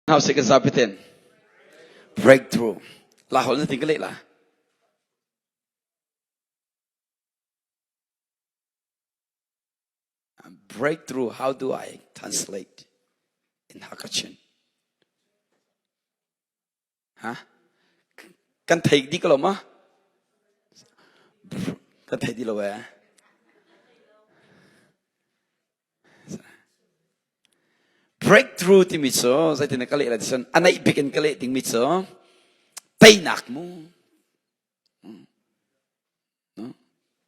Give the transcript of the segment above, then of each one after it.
How se ka zapiten breakthrough la hol na ting ka leh la. Breakthrough, how do I translate in Hakachin? Ha? Kan thei di ko lo ma? Kan thei di lo eh. Breakthrough timi cu zeitin ka leh lai ti a naih bik in ka leh dingmi cu teinak mu.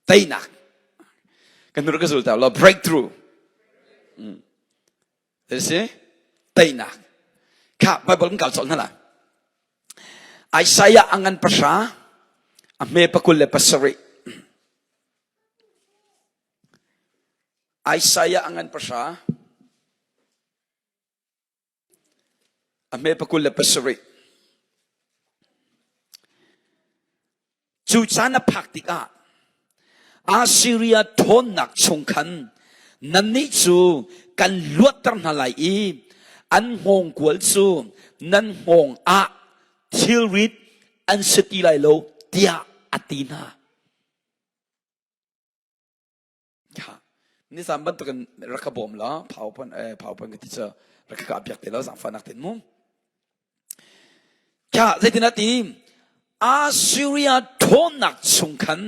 Teinak. Kan nur ka zul ta lo breakthrough. Si teinak. Kha Bible kan kal colh hna la. Isaiah angan pasra a hme pakul le pasarih. Isaiah a ngan pahra. A hme pakul le pasarih. Cu caan a phak tikah Assyria ṭhawnnak chung khan nannih cu kan luatter hna lai i an hngawngkual cu nan hngawng ah thilrit an si ti lai lo tiah a ti hna. Nizan bantukin rak ka bawm la phaupan eh phaupan ka ti cu rak ka biak te lo zaangfahnak ten mu. Kha zeitin a ti Assyria ṭhawnnak chung khan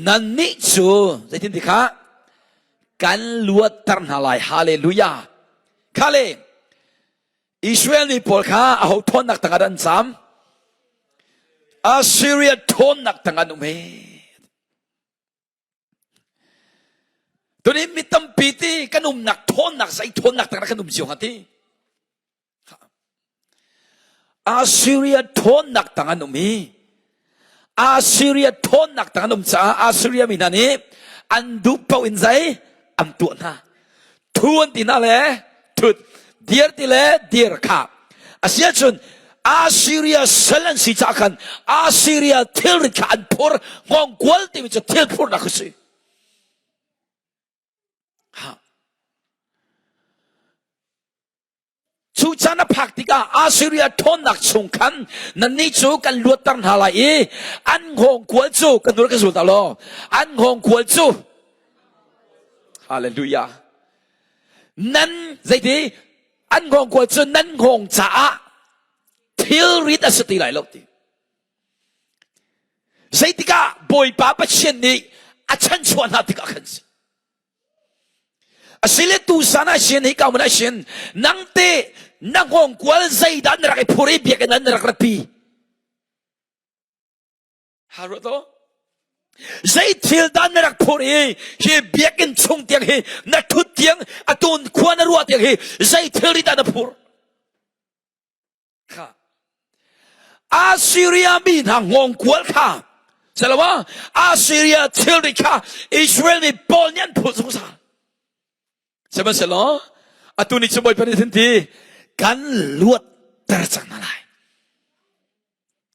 nannih cu zeitin ti kha kan luatter hna lai hallelujah kha le Israel mi pawl kha aho ṭhawnnak tangah an caam Assyria ṭhawnnak tangah an um he Tuni mi tampi ti kan umnak thawnnak zei thawnnak tak kan um cio hnga ti. Assyria thawnnak tang an um i Assyria thawnnak tang an um caah Assyria mi hna nih an duh paoh in zei an tuah hna. Thu an ti hna le thut, dir ti le dir kha. Asiahcun Assyria sal an si caah khan Assyria thilrit kha an phur hngawngkual timi cu thil phurnak a si. Ha. Cu caan a phak tikah Assyria ṭhawnnak chung khan nannih cu kan luatter hna lai i an hngawngkual cu kan nur ka zul ta law an hngawngkual cu Hallelujah nan zeiti an hngawngkual cu nan hngawng caah thilrit a si ti lai lo ti zeitikah Bawipa Pathian nih a chanchuah hna tikah khan si Asile tu san ah sin hi ka mun ah sin nang te na hngawngkual zeidah na rak i phur i biakinn ah na rak ratpi ha ruat to zei thil dah na rak phur i hi biakinn chung tiang hi na thut tiang atun khua na ruah tiang hi zei thil ri dah na phur kha Assyria mi hna hngawngkual kha selawa Assyria thilri kha Israel mi pawl nih an phul zungzal sihmanhsehlaw atu ni cu Bawipa nih thin ti kan luat ter cang hna lai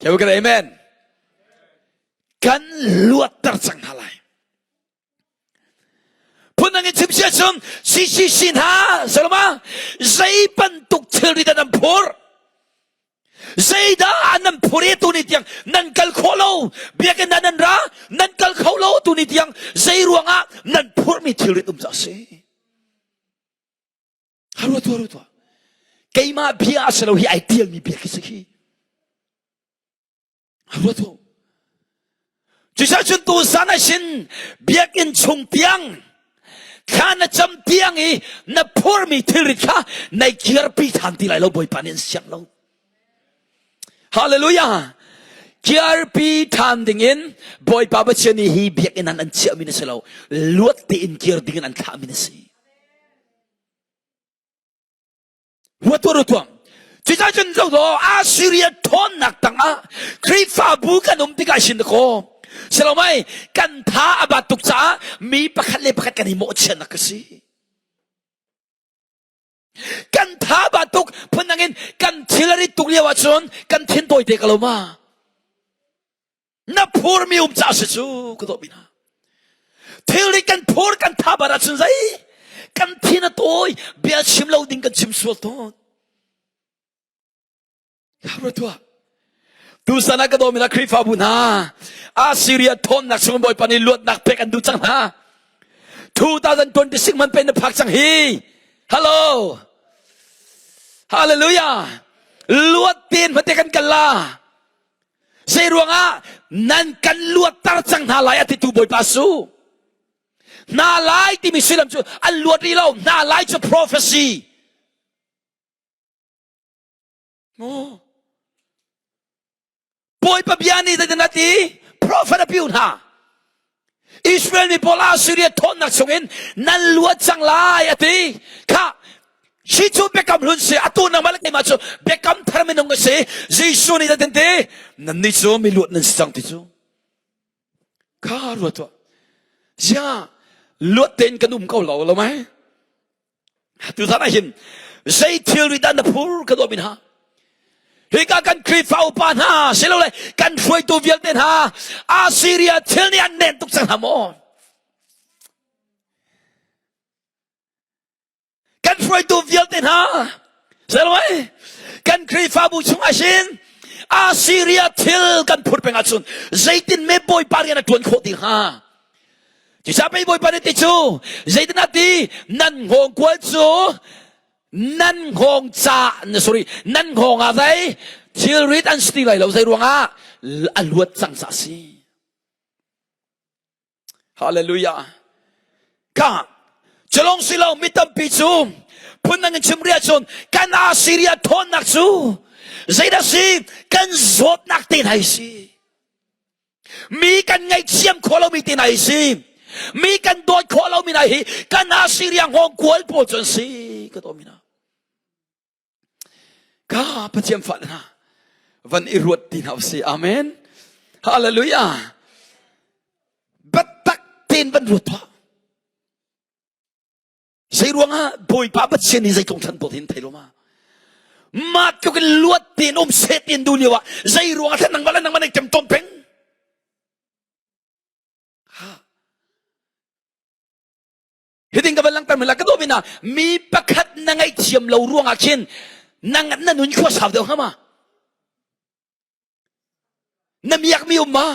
Can we get amen kan luatter cang hna lai Phundang in chim si ahcun CCC hna saloma zei bantuk thilri dah nan phur zeidah nan phur i tuni tiang nan kal khawh lo biakinn ah nan ra nan kal kho lo tuni tiang zei ruangah nan phurmi thilrit um ca si haru tu haru tu keimah bia a si lo hi ai tialmi bia khi si khi Ruat u. Cucaah cun tuzan ah sin biakinn chung tiang thla na cam tiang i na phurmi thilrit kha nai kirpi than ti lai lo Bawipa nih an siang lo. Hallelujah. Kirpi than ding in Bawipa Pathian nih hi biakinn an an chiahmi na si lo. Luat tein kir ding in an thlahmi na si. Ruat tuah Cucaah cun zoh Assyria ṭhawnnak tangah Khrihfabu kan um tikah sin kaw Salomai kan tha a bat tuk caah mi pakhat le pakhat kan i mawhchiatnak ka si. Kan tha ba tuk phundang in kan thil a rit tuk lio ahcun kan thin tawi te ka lo ma. Na phurmi um ca si cu ka dawh mi hna. Thilri kan phur kan tha bar ahcun zei kan thin a tawi bia chim lo ding kan chim sual tawn. Ruat tuah. Tusan ah ka dawmi na Khrihfabu hna Assyria thawnnak chung Bawipa nih luatnak pek an duh cang hna. 2026 man pe na phak cang hi. Hello. Hallelujah. Luat tein hmate kan kal la. Zei ruangah nan kan luatter cang hna lai a titu Bawipa su. Hna lai timi sullam cu an luat rih lo. Hna lai cu prophecy. Maw? Bawipa bia nih zeitin a ti? Prophet a piu hna. Israel mi pawl Assyria thawnnak chungin nan luat cang lai a ti. Kha hi cu biakam hlun si atu nangmah le keimah cu biakam thar minung ka si. Jesuh nih zeitin ti? Nannih cu mi luat nan si cang ti cu. Kha ruat tuah. Ziah luat tein kan um ko lo lo mai? Tuzan ah hin zei thilri dah na phur ka dawt mi hna hika kan Khrihfa upa hna silole kan hruaitu vialte hna Assyria thil nih an nen tuk cang hna maw kan hruaitu vialte hna silole kan Khrihfabu chung ah hin Assyria thil kan phur peng ahcun zeitin me Bawipa rian a ṭuan khawh ti hnga Cucaah pei Bawipa nih ti cu zeitinah ti nan hngawngkual cu nan hngawng ca sorry nan hngawng ah zei thilrit an si ti lai lo zei ruangah a luat cang ca si. Hallelujah. Ka culong si lo mi tampi cu phundang in chim ria cun kan Assyria thawnnak cu zeidah si kan zawtnak te hna si. Mi kan ngaihthiam khawh lomi te hna hi si. Mi kan dawt khawh lomi hna hi kan Assyria hngawng kual pawl cu an si ka dawmi hna. Ka Pathian fa hna van i ruat ti hna usih. Amen. Hallelujah. Biatak tein van ruat tuah. Zei ruangah Bawipa Pathian nih zeitlung than dawt hin thei lo ma? Mah tluk in luat tein um seh tiin duh lio ah zei ruangah thlen nangmah le nangmah nih ṭem tawn peng? Ha. Hitin ka van langhter mi la ka dawh mi na mi pakhat na ngaihthiam lo ruangah khin nang na nun khua sau deuh hnga ma? Na miak mi um ma?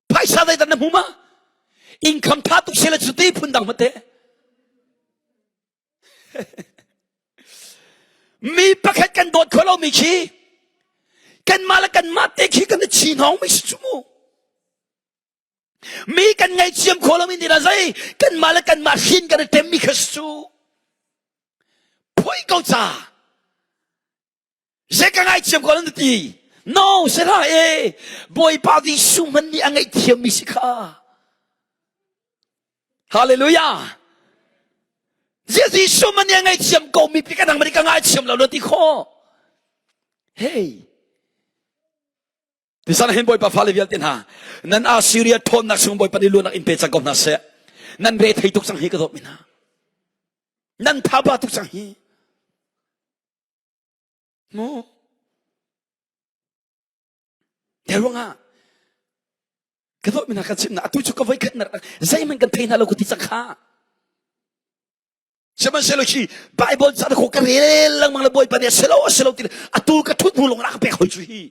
Phaisa zeidah na hmu ma? Income tha tuk sela cu ti phun dang mate. Mi pakhat kan dawt kho lomi khi kanmah le kanmah te khi kan i chi hnawng mi si cu mu. Mi kan ngaihthiam kho lomi nih dah zei kanmah le kanmah hrin kan i temmi kha si cu. Phoi ko ca. Zei ka ngaithiam ko nan ti? No, si hlah e. Bawipa Jesuh hmanh nih a ngaihthiammi si kha. Hallelujah. Jesuh hmanh nih a ngaihthiam ko mi pi ka dang ka ngaithiam lo na ti khawh. Hey. Tisan hin Bawipa fale vialte hna, nan Assyria ṭhawnnak chung Bawipa nih luatnak in pe cang ko hna seh. Nan re thei tuk cang hi ka dawt mi hna. Nan thaba tuk cang hi. Mu. Te ruangah ka dawt mi hna kan chimh na atu cu ka voi khat na zeihmanh kan thei hna lo ka ti cang kha. Sihmanhsehlaw khi Bible ca ko ka rel lengmang le Bawipa nih a si lo a si lo ti atu ka thut hnu lawng ka pek hoi cu hi.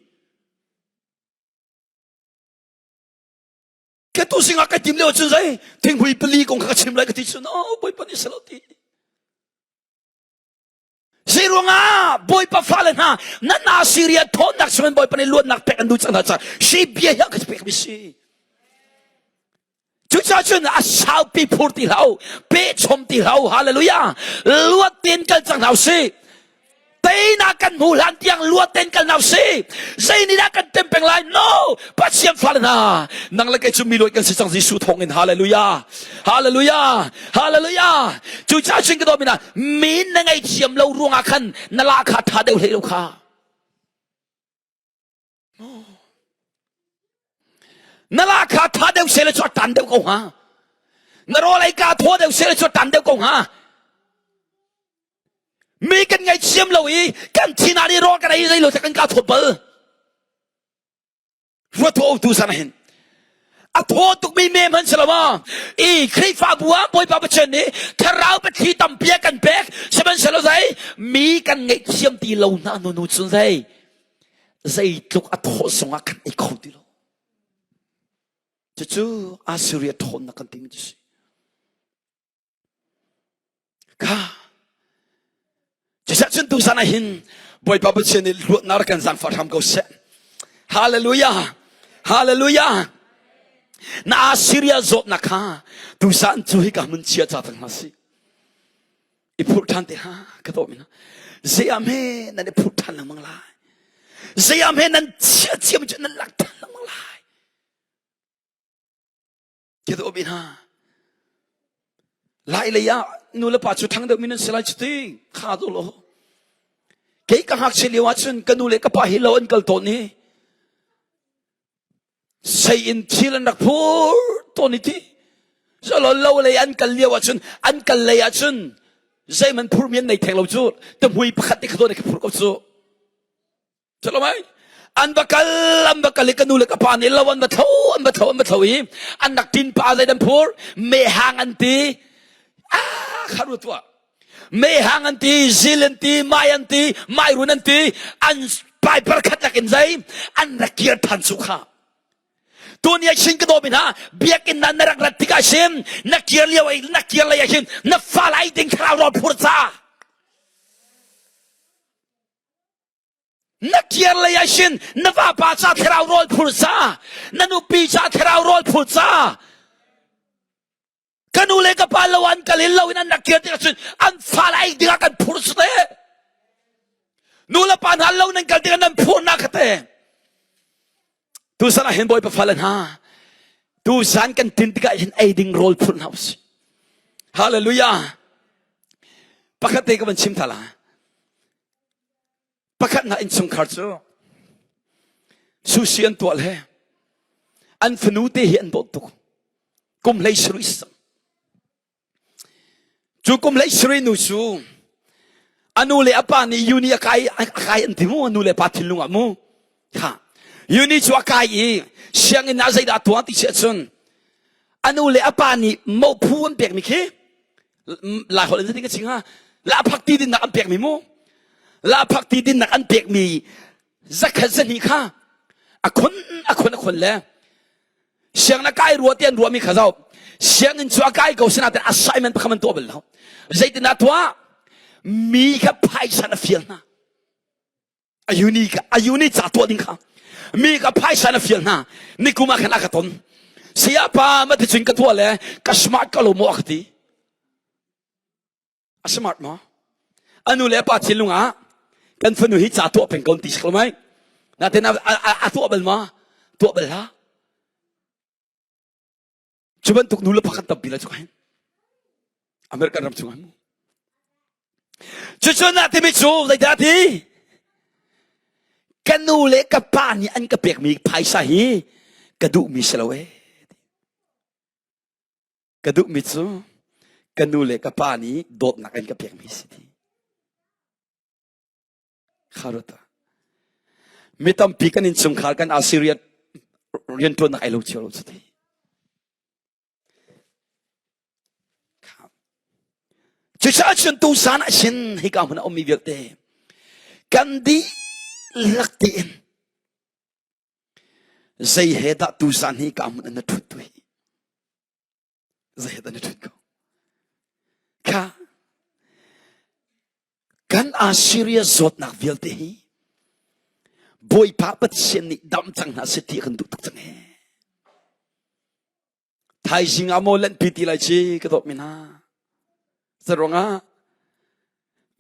Ka tu singah ka tim lio cun zei thinghui pali kong kha ka chim lai ka ti cun oh Bawipa nih a si lo ti. Zeiruangah Bawipa fale hna nan Assyria thawnnak chungin Bawipa nih luatnak pek an duh cang hna caah hi bia hi a ka pekmi si. Cucaah cun a saupi phur ti hlah u, pehchom ti hlah u, hallelujah. Luat tein kal cang hna usih. Teinak kan hmu hlan tiang luat tein kal hna usih. Zei nih dah kan tem peng lai? No! Pathian fale hna, nang le kei cu mi luat kan si cang Jesuh thawng in hallelujah. Hallelujah. Hallelujah. Cucaah cun ka dawt mi hna, min na ngaihthiam lo ruangah khan na la kha tha deuh hlei lo kha. Na la kha tha deuh seh le cu a tan deuh ko hnga. Na rawl ei ka thaw deuh seh le cu a tan deuh ko hnga. Mi kan ngaihthiam lo i kan thin ah nih rawl kan ei zei lo kan ka thawt bal. Ruat tu san hin a thaw tukmi me hman si lo ma i Khrihfabu ah Bawipa Pathian nih thlarau pathli tampi a kan pek sihmanhsehlaw. Sihmanhsehlaw zei mi kan ngaihthiam ti lo hna nu nu cun zei zeitluk a thawh zongah kan ei kho ti lo. Cucu Assyria ṭhawnnak kan timi cu si. Kha Cucaah cun tuzan ah hin Bawipa Pathian nih luatnak rak kan zaangfah hram ko seh. Hallelujah! Hallelujah! Na Assyria zawtnak kha tuzan cu hika hmun chia ca cang hna si. I phurh ṭhan te ha ka dawh mina. Zei ah hme nan i phurh ṭhan lengmang lai. Zei ah hme nan chia chiam cu nan lak ṭhan lengmang lai. Ka dawh hna. Lai lei ah nu le pa cu ṭhang deuh mi nan si lai cu ti kha tu lo. Kei ka ngakchia lio ah cun ka nu le ka pa hi lo an kal tawn i sei in thil an rak phur tawn i ti. Solo lo lei an kal lio ah cun an kal lei ah cun zeihmanh phurmi an nei theng lo cu tuhmui pakhat te kha tawn i ka phur ko cu. Chalo mai? An va kal, an va kal i ka nu le ka pa nih lo an va tho, an va tho, an va tho i an rak tin pa zei dan phur, mehhang an ti. Ah, kha ru tuah. Mehhang an ti, zil an ti, mai an ti, mai run an ti, an piper khat lak in zei, an rak kir than su kha. Tuni ah shin ka dawm hna biakinn na na rak rat tikah shin na kir lio na kir lei ah hin na fa lai ding thlarau rawl phur ca Na kir lei ah hin na vapa ca thlarau rawl phur ca, na nupi ca thlarau rawl phur ca. Ka nu le ka pa lo an kal in lo in an rak kir tikah cun an fa le ei dingah kan phur su te. Nu le pa hna lo nan kal tikah nan phur na kha te. Tusan ah hin Bawipa fale hna, tuzan kan tin tikah hin ei ding rawl phur hna usih. Hallelujah. Pakhat te ka van chim tha la. Pakhat hna innchungkhar cu sushi an tuah le an fanu te hi an dawt tuk. Kum hlei sarih cang. Cu kum hlei sarih nu cu a nu le a pa nih uni a kai a kai an ti mu a nu le pa thinlung ah mu kha uni cu a kai i sianginn ah zeidah tuah ti si ahcun a nu le a pa nih mophu an pekmi khi Lai holh in zeitin ka chim hnga lahphak ti dinnak an pekmi mu lahphak ti dinnak an pekmi zakhat zahnih kha a khun a khun a khun le siang na kai rua ti an ruahmi kha zoh sianginn cu a kai ko sinain assignment pakhat man tuah bal lo zeitin dah tuah mi kha phaisa na fial hna A uni a uni ca tuah ding kha mi ka phaisa na fial hna nikum ah khan a ka ton saya pa ma ti cun ka tuah le ka smart ka lo maw a ka ti a smart maw anu le pa thinlung ah kan fanu hi ca tuah peng ko ti si ko mai natin a, a, a tuah bal ma tuah bal hlah Cu bantuk nu le pa kan tampi lai cu hin. American ram chung ah mu. Cucu na timi cu zeidah ti? Ka nu le ka pa nih an ka pekmi phaisa hi ka duhmi si lo ee. Ka duhmi cu ka nu le ka pa nih dawtnak an ka pekmi si ti. Kharuta. Mi tampi kan innchungkhar kan Assyria rianṭuannak ai lo cio lo cuti. Cucaah cun tuzan ah hin hika hmun a ummi vialte kan dihlak tein zei he dah tuzan hi ka hmun na ṭhut tu hi Zei dah na ṭhut ko? Kha kan Assyria zawtnak vialte hi Bawipa Pathian nih dam cang hna seh ti kan duh tuk cang he. Thaizing ah maw lanhpi ti lai ci ka dawt mi hna. Caruangah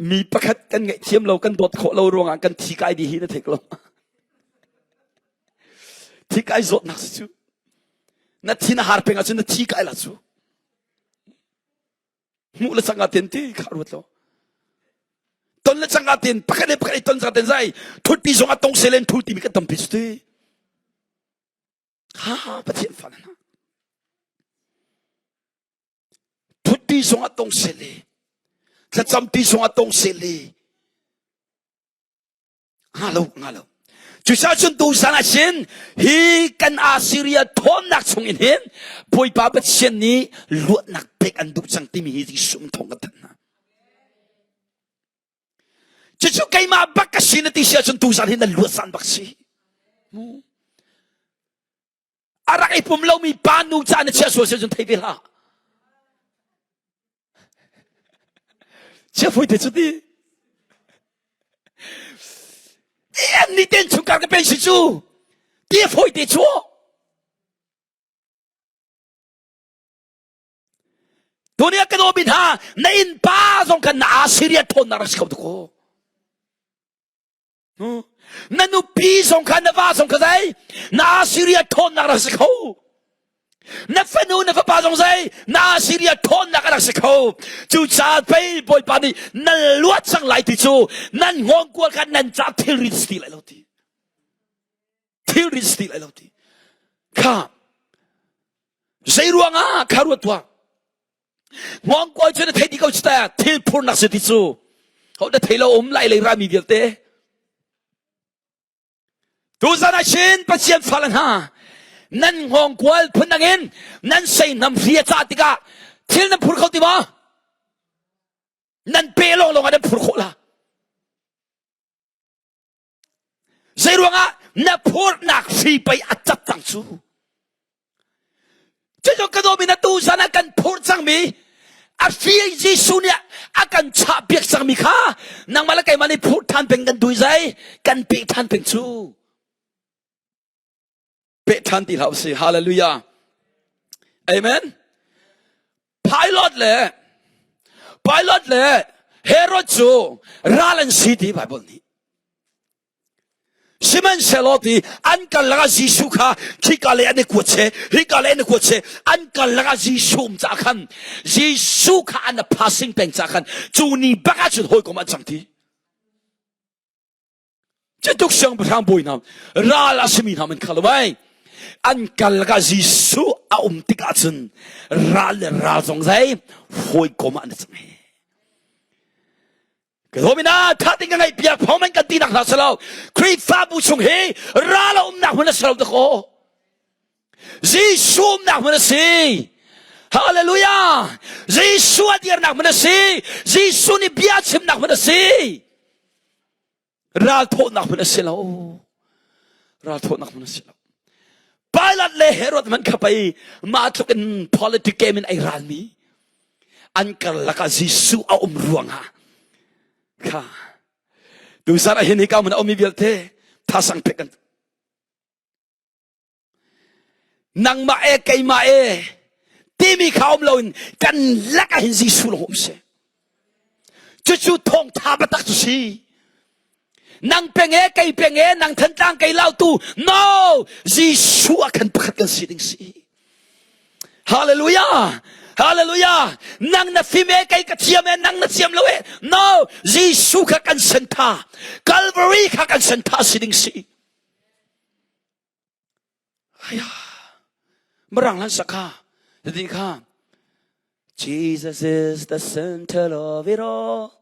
mi pakhat kan ngaihthiam lo kan dawt khawh lo ruangah kan thi kai dih hi na theik lo. Thi kai zawtnak si cu. Na thi na har peng ahcun na thi kai la cu. Hmuh le cang ah ten ti kha ruat lo. Ton le cang ah ten pakhat le pakhat i ton cang ten zai thutpi zong ah tong selen thu timi kan tampi cu ti. Ha Pathian fa na. Thutpi zong ah tong sele. Thlacampi zong ah tong sele. Nga lo, nga lo. Cucaah cun tuzan ah hin hi kan Assyria thawnnak chung in hin Bawipa Pathian nih luatnak pek an duh cang timi hi Jesuh thawng kan thanh hna. Cucu keimah bak ka si na ti si ahcun tuzan hi na luat zan bak si. A rak i pum lomi pa nu ca na chia sual si ahcun thei ve hlah. Chia foi te cu ti. An ni ten chungkar ka pen si cu. Ti foi te cu. Tuni a kan awmi hna na innpa zong khan na Assyria ṭhawnnak rak si kho tuk aw. Na nupi zong kha na va zong kha zei na Assyria ṭhawnnak rak si kho. Na fanu na fapa zong zei na Assyria ṭhawnnak a rak si kho. Cucaah pei Bawipa nih nan luat cang lai ti cu nan ngawngkual kha nan ca thilri si ti lai lo ti. Thilri si ti lai lo ti. Kha Zei ruangah kha ruat tuah. Hngawngkual cu na thei ti ko cu ta thil phurnak si ti cu. Ho na thei lo um lai lei rami vialte. Tuzan ah chin Pathian fale hna nan hngawngkual phundang in nan seihnam hri a cah tikah thil nan phur kho ti maw? Nan pe lawnglawng ah nan phur khawh la. Zeiruangah na phurnak hri pei a cat cang cu. Cucu ka dawmi na tu zan ah kan phurh cangmi a hri Jesuh nih a kan chah piak cangmi kha nangmah le keimah nih phurh ṭhan peng kan dui zai kan peh ṭhan peng cu. Peh ṭhan ti hlah usih. Hallelujah. Amen. Pilot le Pilot le Herod cu ral an si ti Bible nih. Sihmanhsehlaw ti an kal lakah Jesuh kha khika lei an i kuat che, hika lei an i kuat che, an kal lakah Jesuh um caah khan Jesuh kha an passing peng caah khan cu ni bak ah cun hawikom an cang ti. Cutuk siangpahrang bawi hna ral a simi hna man kha lo ai. An kal lakah Jesuh a um tikah cun ral le ral zong zei hawikom ah an i cang hi. Ka domina tha ting ka ngaih piak phom an kan ti nak hna selo Khrihfabu chung hi ral a umnak hmun a si lo dakaw. Jesuh umnak hmun a si. Hallelujah! Jesuh a dirnak hmun a si. Jesuh nih bia chimnak hmun a si. Ralthawhnak hmun a si lo. Ralthawhnak hmun a si lo. Pilate le Herod man kha pei mah tluk in politic game in ai ralmi an karlak ah Jesuh a um ruangah kha tuzarh ah hin hika hmun a ummi vialte thasang pek kan nangmah e keimah e timi kha um loin kan lak ah hin Jesuh lawng um si cucu thawngtha biatak cu si nang peng e kei peng e nang thantlang kei lautu no Jesuh ah khan pakhat kan si ding si Hallelujah Hallelujah nang na fim e kei ka thiam e nang na thiam lo e no Jesuh kha kan sentha Calvary kha kan sentha si ding si Aya, Mirang lan sak kha, ti kha. Jesus is the center of it all.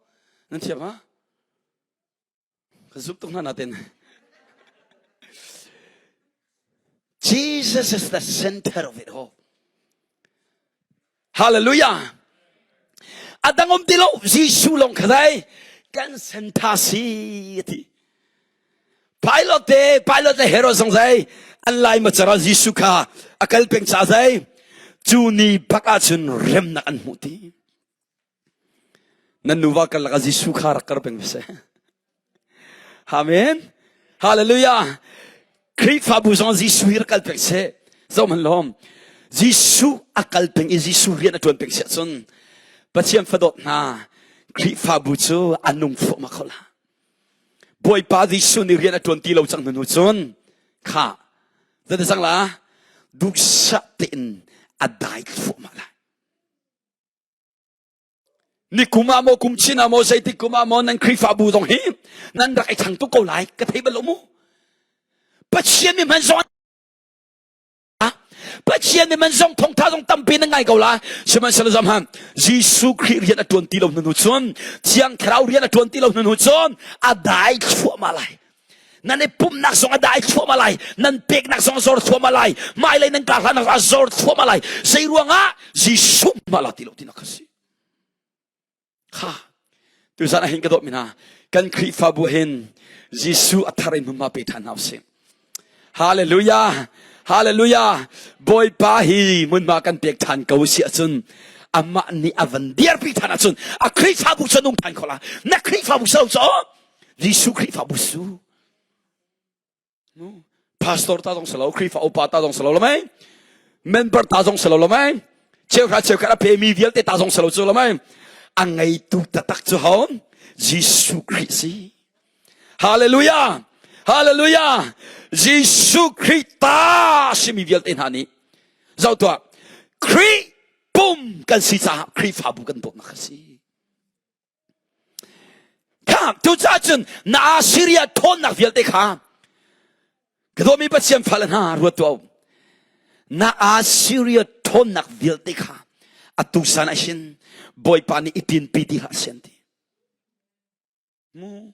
Nan thiam ha? Ka zuk tuk hna natin. Jesus is the center of it all. Hallelujah. A dang um ti lo Jesuh lawng kha dai kan sentha si ti. Pilot te Pilot le Herod zong zai an lai ma cara Jesuh kha a kal peng cha zai cu ni bak ahcun remnak an hmuh ti. Nan nuva karlak ah Jesuh kha rak kar peng seh. Amen. Hallelujah. Khrihfabu zong Jesuh hi rak kal peng seh. Zohman lawm. Jesuh a kal peng i Jesuh rian a ṭuan peng siah cun Pathian fadawt hna Khrihfabu cu a nung thluahmah kho la. Bawipa Jesuh nih rian a ṭuan ti lo cang hnu cun kha zati cang la duhsah tein a dai thluahmah lai. Nikum ah maw kum chin ah maw zeitik kum ah maw nan Khrihfabu zong hi nan rak i thang tuk ko lai ka thei bal lo mu. Pathian mi hman zong Pathian mi man zong thongtha zong tampi nan ngai ko la sihmanhsehlaw zam han Jesuh Khrih rian a tuan ti lo hnu cun Thiang Thlarau rian a tuan ti lo hnu cun a dai thluahmah lai nan i pumhnak zong a dai thluahmah lai nan peknak zong a zor thluahmah lai hmailei nan karhlannak a zor thluahmah lai zei ruangah Jesuh mah la ti lo tinak kha si kha. Tuzan ah hin ka dawtmi hna, kan Khrihfabu hin Jesuh a thar in hmunhma pe ṭhan hna usih. Hallelujah! Hallelujah! Bawipa hi hmunhma kan pek ṭhan ko si ahcun amah nih a van dirpi ṭhan ahcun a Khrihfabu cu nung ṭhan kho la. Na Khrihfabu so cu Jesuh Khrihfabu su. Pastor ta zong si lo, Khrihfa upa ta zong si lo lo mei. Member ta zong si lo lo mei. Cheuhra cheukhat a pemi vialte ta zong si lo cu lo mei. A ngeitu taktak cu ho? Jesuh Khrih si. Hallelujah! Hallelujah! Jesuh Khrih ta simi vialte hna nih zoh tuah Khrih pum kan si caah Khrihfabu kan dawtnak a si. Kha tucaah cun na Assyria ṭhawnnak vialte kha ka dawmi Pathian fale hna ruat tuah u. Na Assyria ṭhawnnak vialte kha atu san ah hin Bawipa nih i tinpi ti hlah seh an ti. Mu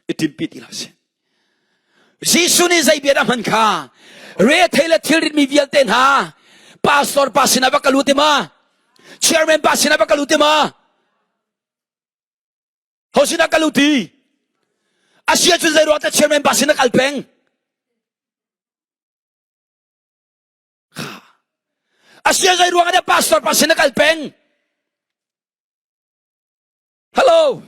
i tinpi ti hlah seh. Jesuh nih zei bia dah hman kha rethei le thilritmi vialte hna pastor pa sinah va kal u ti ma chairman pa sinah va kal u ti ma Ho sinah kal u ti? Asia cun zei ruang chairman pa sinah kal peng? Asia zei ruang ah pastor pa sinah kal peng? Hello.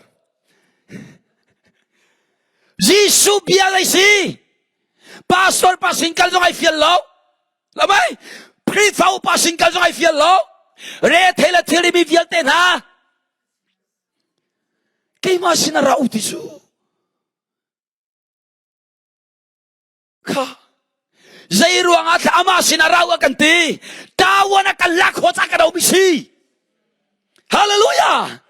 Jesuh bia zei si? Pastor pa sin kal zong ai fial lo. Lamai, Khrihfa upa sin kal zong ai fial lo. Re thei le thil mi vialte hna Keimah sinah ra u ti cu. Kha. Zei ruangah thla amah sinah ra u a kan ti. Tawan a kan lak khawh ca ka do mi si. Hallelujah.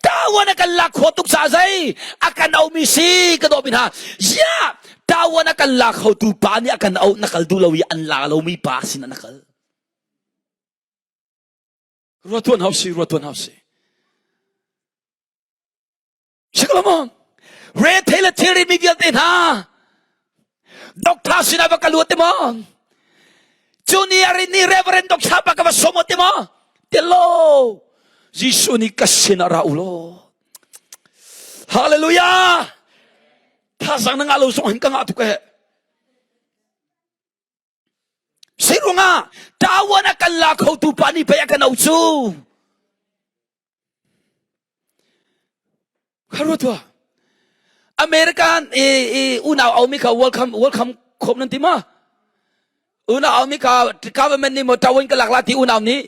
Tawan a kan lak khawh tuk ca zei a kan au mi si ka do mi hna. Ya tawan a kan lak kho tu pa nih a kan au na kal duh lo i an la lo mi pa sin na kal. Ruatuan hau si, ruatuan hau si. Sikalamo, re thei le thilri mi vialte hna, doctor sinah va ka luat te maw? Cu ni a rin ni Reverend Doctor pa ka va som te maw? Telo, Jesuh nih ka sinah ra u law. Hallelujah! Thazang na ngah lo zong hin ka ngah tuk eh. Sirungah tawan a kan la khotu pa nih pei a kan au cu. Kha tuah. American i, i unau aumi kha welcome welcome khop nan ti ma? Unau aumi kha government nih mo tawan ka lak la ti unau nih.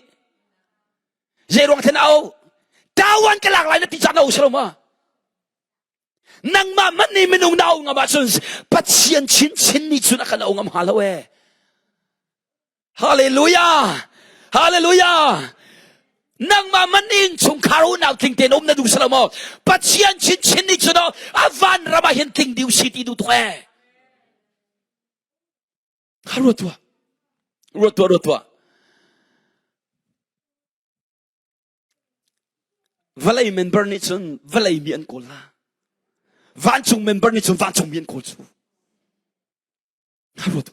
Zei ruang then au? Tawan ka lak lai na ti cak na u salo ma? Nangmah man nih minung na au ngam ahcun Pathian chinchin nih cun a kan au ngam hnga lo ee. Hallelujah! Hallelujah! Nangmah man nih chungkhar unau tling tein um na duh salo maw? Pathian chinchin nih cun a van ram ah hin tling diu si ti duh tuk ee. Ruat tuah. Ruat tuah, ruat tuah. Vawlei member nih cun vawlei mi an kawl hna. Vancung member nih cun vancung mi an kawl cu. Ruat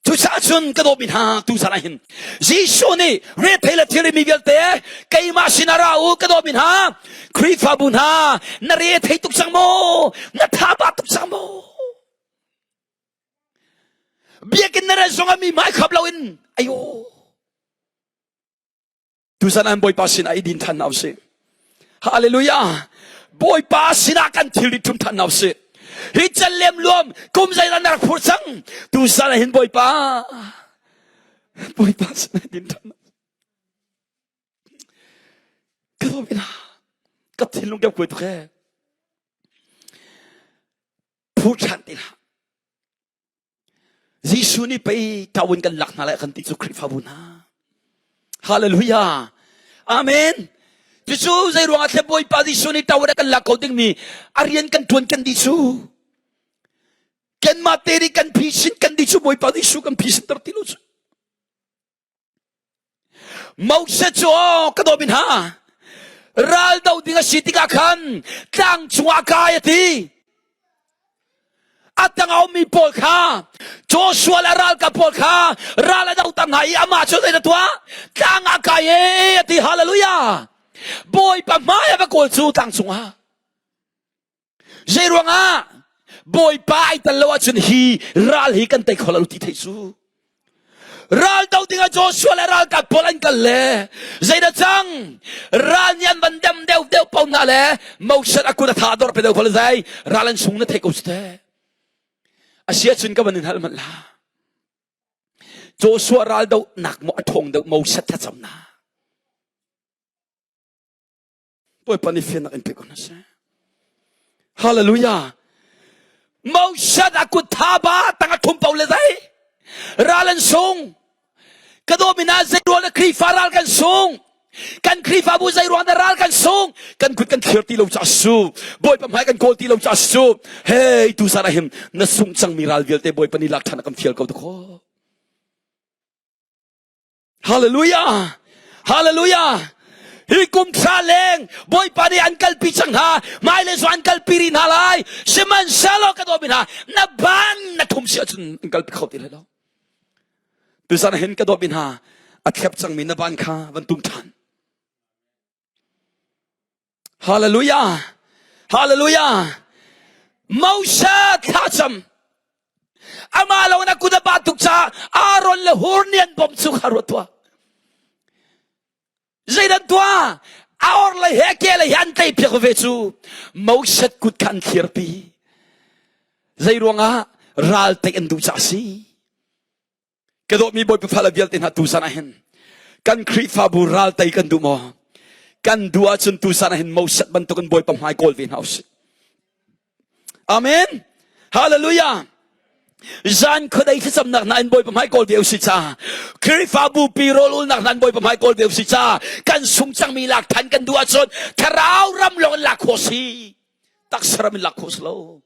Cucaah cun ka dawtmi hna tuzan ah hin Jesuh nih rethei le thilri mi vialte keimah sinah ra u ka dawtmi hna Khrihfabu hna na rethei tuk cang maw na thaba tuk cang maw Biakinn na rat zongah mi hmai khap loin ayo Tuzan an Bawipa sinah i din than hna usih. Hallelujah. Bawipa sinah kan thilri ṭhum than hna usih. Hi can lem luam kum zeidah na rak phur cang. Tuzan ah hin Bawipa Bawipa sinah i din than hna. Ka dawt ina. Ka thinlung ka kuai tuk he. Phur ṭhan ti hlah. Jesuh nih pei ṭawin kan lak hna lai kan ti cu Khrihfabu hna. Hallelujah. Amen. Cucu zei ruangah thle Bawipa Jesuh nih ṭawin a kan lak ko dingmi a rian kan ṭuan kan dih cu. Kanmah te nih kan phisin kan dih cu Bawipa Jesuh kan phisin ter ti lo cu. Moses cu aw ka dawmi hna ral do ding a si tikah khan tlang cungah kai a ti a tang a ummi pawl kha Joshua le ralkap pawl kha ral a do tam hna i amah cu zei na tuah tlang ah kai e a ti hallelujah. Bawipa hmai a va kawl cu tlang cungah. Zei ruangah Bawipa ai tel lo ahcun hi ral hi kan tei kho lo ti thei cu. Ral do dingah Joshua le ralkap pawl an kal le zeidah cang ral nih an van dem deuh deuh po hna le Moses a kut a tha dor pe deuh kho le zai ral an sung na thei ko si te. Asia cun ka van in hal hmanh la. Joshua ral do nak mo a thong deuh Moses thlacam na. Bawipa nih fiannak in pe ko hna seh. Hallelujah. Moses a kut tha ba tang a thum po le zai. Ral an sung. Ka do mina zei ruang na Khrihfa ral kan sung. Kan Khrihfabu zei ruang na ral kan sung. Kan kut kan thlir ti lo ca su. Bawipa hmai kan kawl ti lo ca su. Hey tu zan ahim na sung cangmi ral vialte Bawipa nih lak than a kan fial ko to. Hallelujah! Hallelujah! Hi kum thla leng Bawipa nih an kalpi cang hna hmailei zong an kalpi rih hna lai sihmanhsehlaw ka dawmi hna na ban na thum si ahcun an kalpi kho ti lai lo tuzan hin ka dawmi hna a thlep cangmi na ban kha van tum ṭhan Hallelujah! Hallelujah! Moses thlacam amah lo na kut a ba tuk caah Aaron le Hur nih an bawmh cu kha ruat tuah. Zeidan tuah? A or lei he ke lei he an tei piak ve cu Moses kut kha an thlirpi. Zei ruangah ral tei an duh caah si. Ka dawtmi Bawipa fale vialte hna tuzan ah hin kan Khrihfabu ral tei kan duh maw? Kan duh ahcun tuzan ah hin Moses bantukin Bawipa hmai kawl ve hna usih. Amen. Hallelujah. Zan khuadei thlacamnak hna in Bawipa hmai kawl ve usih ca. Khrihfabu pi rawlulnak hna in Bawipa hmai kawl ve usih ca. Kan sung cangmi lak than kan duh ahcun thlarau ram lawng in lak khawh si. Taksa ram in lak khawh si lo.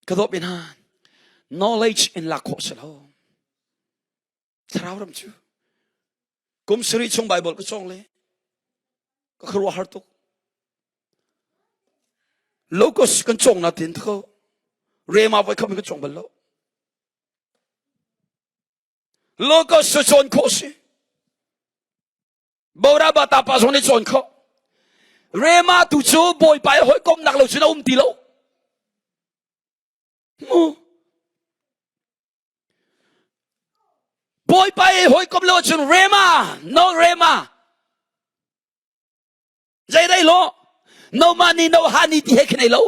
Ka dawt hna knowledge in lak khawh si lo. Thlarau ram cu kum sarih chung Bible ka cawng le ka khuaruah har tuk. Locus kan cawng na tin tho rema voi kham kan cawng bal lo. Locus cu cawn khawh si. Boraba ta pa zong nih cawn khawh. Rema tu cu Bawipa i hawikomnak lo cun a um ti lo. Mu. Bawipa i hawikom lo cun Rema, no Rema. Zei rei lo. No money, no honey ti he khin ei lo.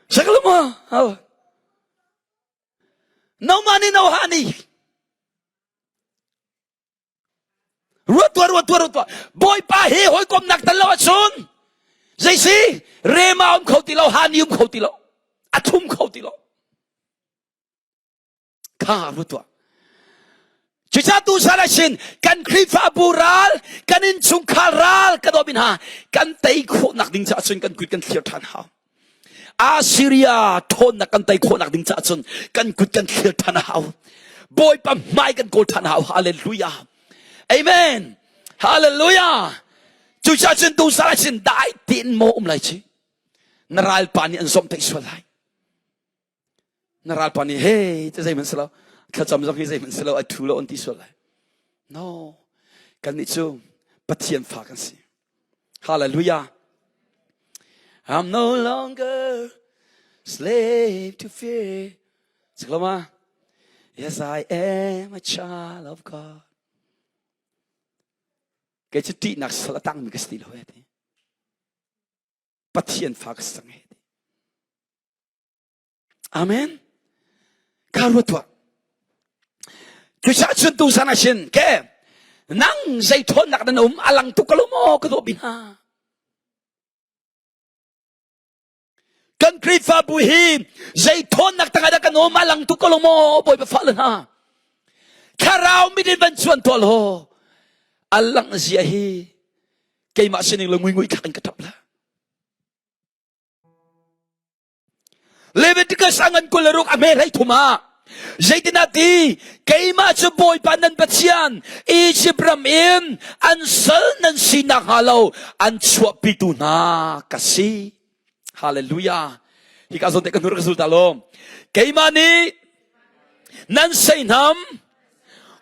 Sakalo mo. No money, no honey. Ruat tuah, ruat tuah, ruat tuah. Bawipa he hawikomnak tal lo ahcun zei si rema um kho ti lo, hani um kho ti lo, a thum kho ti lo. Kha ruat tuah. Cucaah tu sal sin kan Khrihfabu ral, kan innchungkhar ral ka dawt hna, kan tei khawhnak ding caah cun kan kut kan thlir ṭhan hau. Assyria ṭhawnnak kan tei khawhnak ding caah cun kan kut kan thlir ṭhan a hau. Bawipa hmai kan kawl ṭhan a hau. Hallelujah. Amen. Hallelujah. Cucaah cun tu sal sin dai tein maw um lai ci. Na ralpa nih an zomh theih sual lai. Na ralpa nih hey te zeihmanh si lo thlacam zong hi zeihmanh si lo a thu lo an ti sual lai. No. Kannih cu Pathian fa kan si. Hallelujah. I'm no longer slave to fear. Sikloma. Yes, I am a child of God. Kei cu ṭihnak sal a tangmi ka si ti lo he ti. Pathian fa ka si cang he ti. Amen. Kha ruat tuah. Cucaah cun tu san ah sin ke nang zei thawnnak nan um a lang tuk ko lo maw ka dawh bi hna. Kan Khrihfabu hi zei thawnnak tangah dah kan um a lang tuk ko lo maw Bawipa fa le hna. Thlarau mit in van chuan tuah law a langh zia hi keimah sining le ngui ngui thlak in ka tap la. Leviticus a ngan 26 a hme hlei thum ah zeitinah ti keimah cu Bawipa nan Pathian Egypt ram in an sal nan si nakhnga lo an chuahpitu hna ka si. Hallelujah. Hika zawn te ka hnur ka zul ta lo. Keimah nih. Nan seihnam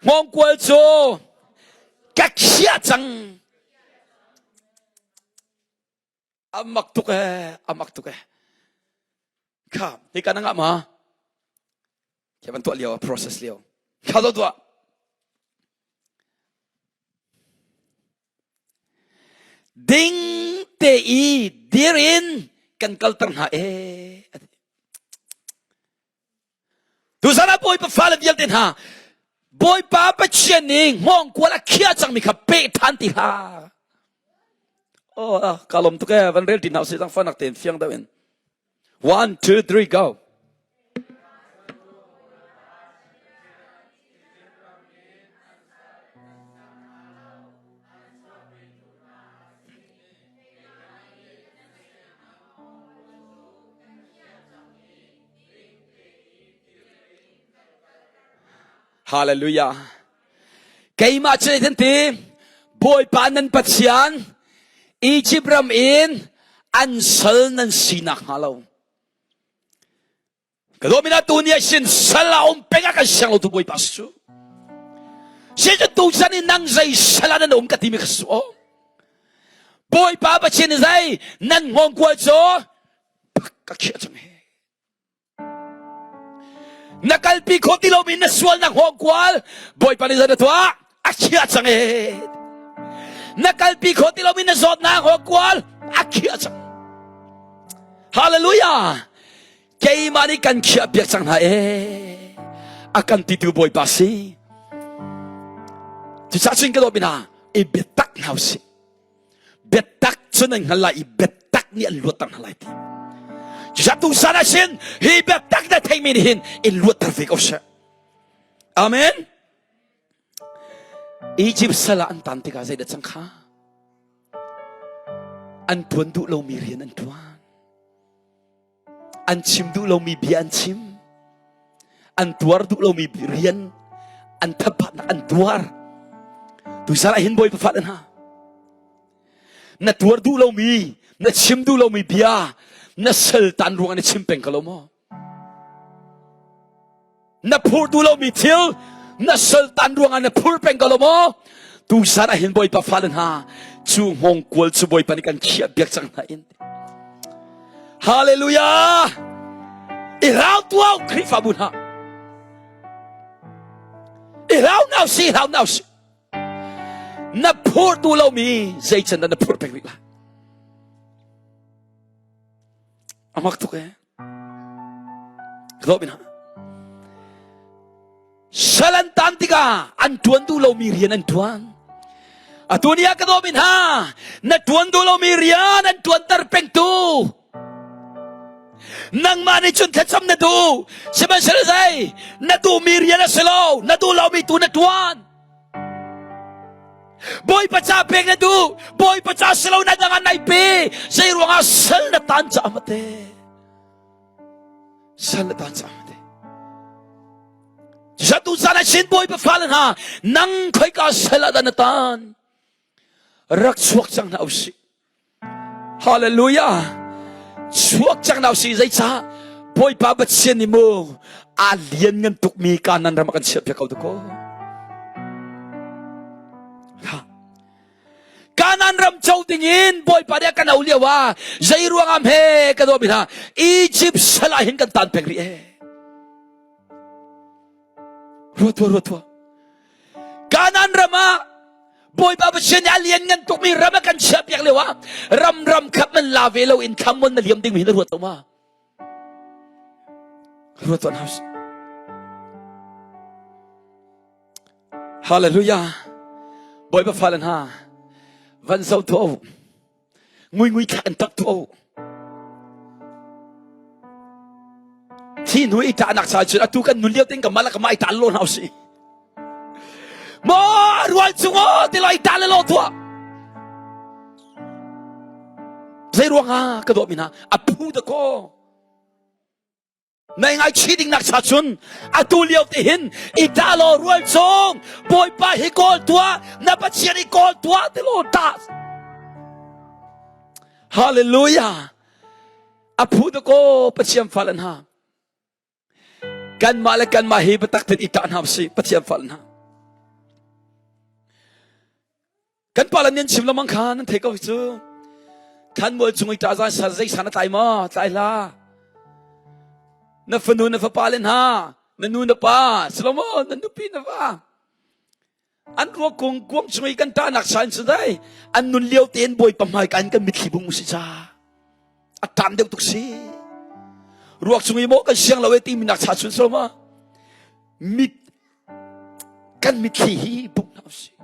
hngawngkual cu ka khiah cang. A mak tuk ee, a mak tuk ee. Kha, hika na ngah ma? Khi van tuah lio, process lio. Kha zo tuah. Ding te i dir in kan kalter hna ee. Tuzan ah Bawipa fale vialte hna Bawipa Pathian nih hngawngkual a khiah cangmi kha peh ṭhan ti hlah. Oh, ah, ka lawm tuk ee. Van rel ti hna usih zangfahnak tein fiang deuh in. One, two, three, go. Hallelujah. Keimah cu zeitin ti Bawipa nan Pathian Egypt ram in an sal nan si nakhnga lo. Ka dawmina tu ni ah sin sal a um peng ah kan siang lo tu Bawipa si cu. Si cu tu chan in nang zei sal ah nan um ka timi kha su o. Bawipa Pathian zei nan hngawngkual cu ka khiah cang he. Na kalpi kho ti lomi na sualnak hngawngkual Bawipa nih zei na tuah a khiah cang ee. Na kalpi kho ti lomi na zawtnak hngawngkual a khiah cang. Hallelujah! Keimah nih kan khiah piak cang hna ee. A kan titu Bawipa si. Cucaah cun ka dawt mi hna, i biatak hna usih. Biatak cu nan hngal lai i biatak nih an luatter hna lai ti. Cucaah tusan ah sin hi biatak na theimi nih hin in luatter ve ko seh. Amen. Egypt sal ah an tan tikah zeidah cang kha? An tuan duh lomi rian an tuan. An chim duh lomi bia an chim. An tuar duh lomi rian an thatpatnak an tuar. Tuisal ah hin Bawipa fah hna. Na tuar duh lomi, na chim duh lomi bia, na sal tan ruang na chim peng ko lo maw? Na phur duh lomi thil na saltan ruangah na phur peng ko lo maw? Tuzan ah hin Bawipa fale hna cu hngawngkual cu Bawipa nih kan khiah biak cang hna in. Hallelujah! I rau tuau Khrihfabu hna. I rau nau si, rau nau si. Na phur duh lomi zei can dah na phur peng rih lai? A mak tuk eh. Sal an tan tikah an ṭuan duh lomi rian an ṭuan. Atu ni ah ka dawmi hna, na ṭuan duh lomi rian an ṭuanter pengtu. Nangmah nih cun thlacam na duh, sihmanhsehlaw zei na duhmi rian a si lo, na duh lomi tu na ṭuan. Bawipa ca pek na duh, Bawipa ca si lo na dang ah nai pe, zei ruangah sal na tan caah mate. Sal na tan caah mate. Zatu caan ah sin Bawipa fale hna, nang khoika sal ah dah na tan? Rak chuak cang hna usih. Hallelujah. Chuak cang na si zeicah Bawipa Pathian nih mu aa lian ngan tukmi Kanan ram a kan chiahpiak ko ko. Ha. Kanan ram co dingin Bawipa nih a kan au lio ah zei ruangah hme ka dawmi hna Egypt sal ah hin kan tan peng rih ee. Ruat tuah, ruat tuah. Kanan ram ah Bawipa Pathian nih a lianngan tukmi ram a kan chiahpiak lio ah ram ram khat man la ve lo in thlamon na liam ding mi na ruat lo ma? Ruat tuah hna Hallelujah. Bawipa fale hna van zoh tuah u. Ngui ngui thla in tak tuah u. Thi hnu i ṭahnak ca cun atu kan nun lio tein ka mal ka mai ṭah lo hna usih. Maw rual cung aw ti lai ṭah le lo tuah. Zei ruangah ka dawt mi hna a phu da kaw. Nai ngaichih ding nak cha cun atu lio te hin i ṭah law rual cung Bawipa hi kawl tuah na Pathian hi kawl tuah ti law ṭah. Hallelujah. A phu da kaw Pathian fale hna. Kanmah le kanmah hi biatak tein i ṭah hna usih Pathian fal hna. Kan pa le nan chim lamang kha nan thei ko cu. Thanmual chung i ṭah zan sa zei san a tlai maw? Tlai hlah. Na fanu na fapa le hna, na nu na pa, Solomon na nupi na va. An ruak kung kuang chung i kan ṭahnak sa in cu dai an nun lio tein Bawipa hmai ka in kan mitthli bung si ca. A ṭam deuh tuk si. Ruak chung i maw kan siang lo e timi nak cha chun Solomon. Mit kan mitthli hi bung hna usih.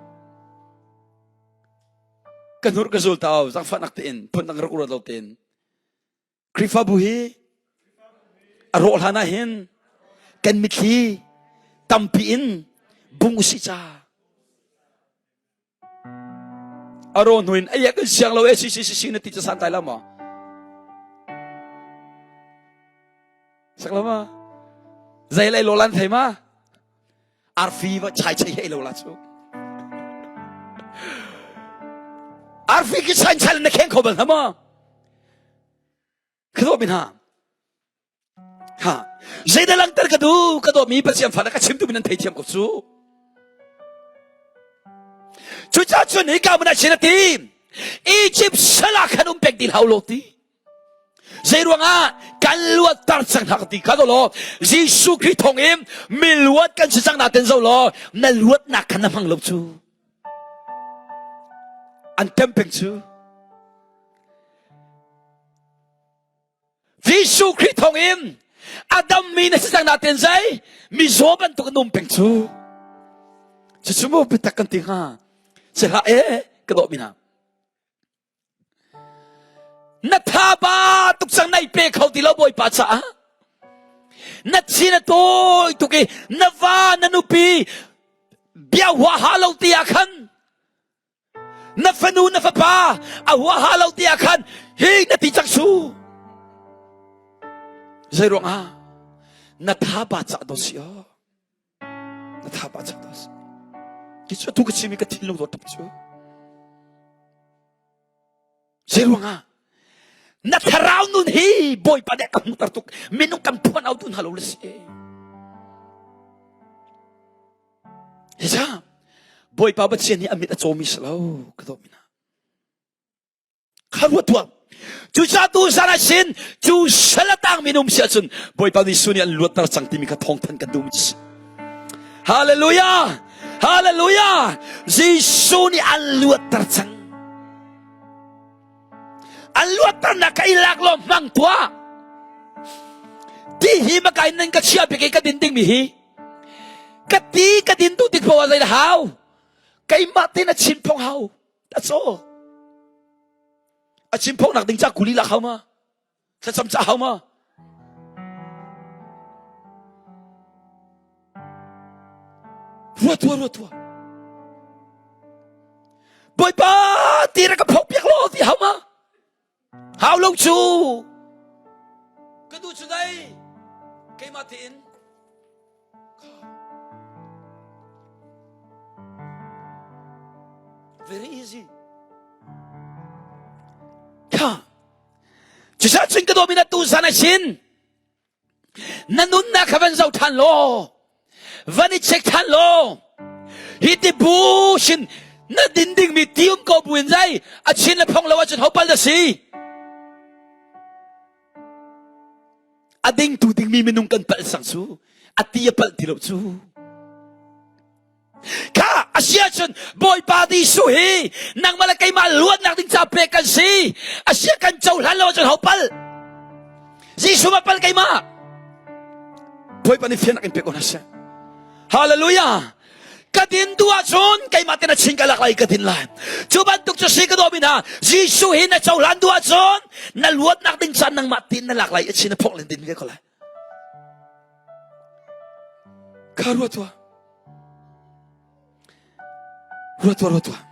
Ka hnur ka zul tau zangfahnak tein phundang rak ruat lo tein Khrihfabu hi a rawh hlan ah hin kan mitthli tampi in bung usih ca. A rawh hnu in ai kan siang lo e si si si si na ti ca san tai la maw? Sak lo ma? Zei lai lo lan thei ma? Arfi va chai chai hei lo la cu. Arfi ki chain chai na kheng kho bal hna ma? Ka dawt mi hna. Ha. Zeidah langhter ka duh? Ka dawt mi Pathian fa ka chim tu mi nan theithiam ko cu. Cucaah cun hika hmun ah chin a ti. Egypt sal ah khan um pek ti hau lo ti. Zeiruangah kan luatter cang hna ka ti kha law Jesuh Khrih thawng in mi luat kan si cang natin zo law na luatnak kha na hmang lo cu. An tem peng cu. Jesuh Khrih thawng in a dammi na si cang natin zei mizaw bantuk in um peng cu. Cucu mu biatak kan ti hnga. Si hlah e ka dawh mi hna. Na tha ba tuk cang nai pe kho ti lo Bawipa caah. Na chin a tawi tuk i na va na nupi bia huaha lo ti ah khan na fanu na fapa a huaha lo ti ah khan hi na ti cang su. Zei ruangah na tha ba cah do si aw. Na tha ba cah do si. Ki cu tu ka chimi ka thinlung dawt tuk cu. Zei ruangah na thlarau nun hi Bawipa nih ka hmuhter tuk minung kan phuan au tu hna lo le si. Hi Bawipa Pathian hi a mit a cawmi si lo ka dawt mi hna. Kha ruat tuah. Cucaah tu zan ah sin cu sal a tangmi na um si ahcun Bawipa Jesuh nih an luatter cang timi kha thawngthan kan duhmi si. Hallelujah! Hallelujah! Jesuh nih an luatter cang. An luatternak kha i lak law hmang tuah. Ti hi maka in nan ka chia bik i ka din dingmi hi. Ka ti ka din tu tik poah zei hau. Keimah tein a chin phong hau. That's all. A chim phoknak ding ca kuli lak hau ma? Thlacam ca hau ma? Ruat tuah, ruat tuah. Bawipa ti ra ka phok piak lo ti hau ma? Hau lo cu. Ka du cu dai. Keimah tein Very easy. Kha. Cusa cun ka dawmi na tu zan a sin. Na nunnak kha van zoh ṭhan law. Van i check ṭhan law. Hi ti bu shin na din dingmi ti um ko buin zai a chin le phong lo ahcun ho pal na si. A dingtu dingmi minung kan palh sang cu a ti a palh ti lo cu. Kha a si ahcun Bawipa Jesuh hi nangmah le keimah luatnak ding ca pek kan si. A sia kan cohlan lo ahcun ho palh? Jesuh ma palh keimah? Bawipa nih fiannak in pe ko hna seh. Hallelujah! Ka din tu ahcun keimah ten a chin ka lak lai ka din lai. Cu bantuk cu si ka dawmi hna Jesuh hi na cohlan duh ahcun na luatnak ding caan nangmah tin na lak lai a chin a phok len din ve ko lai. Kha ruat tuah. Ruat tuah, ruat tuah.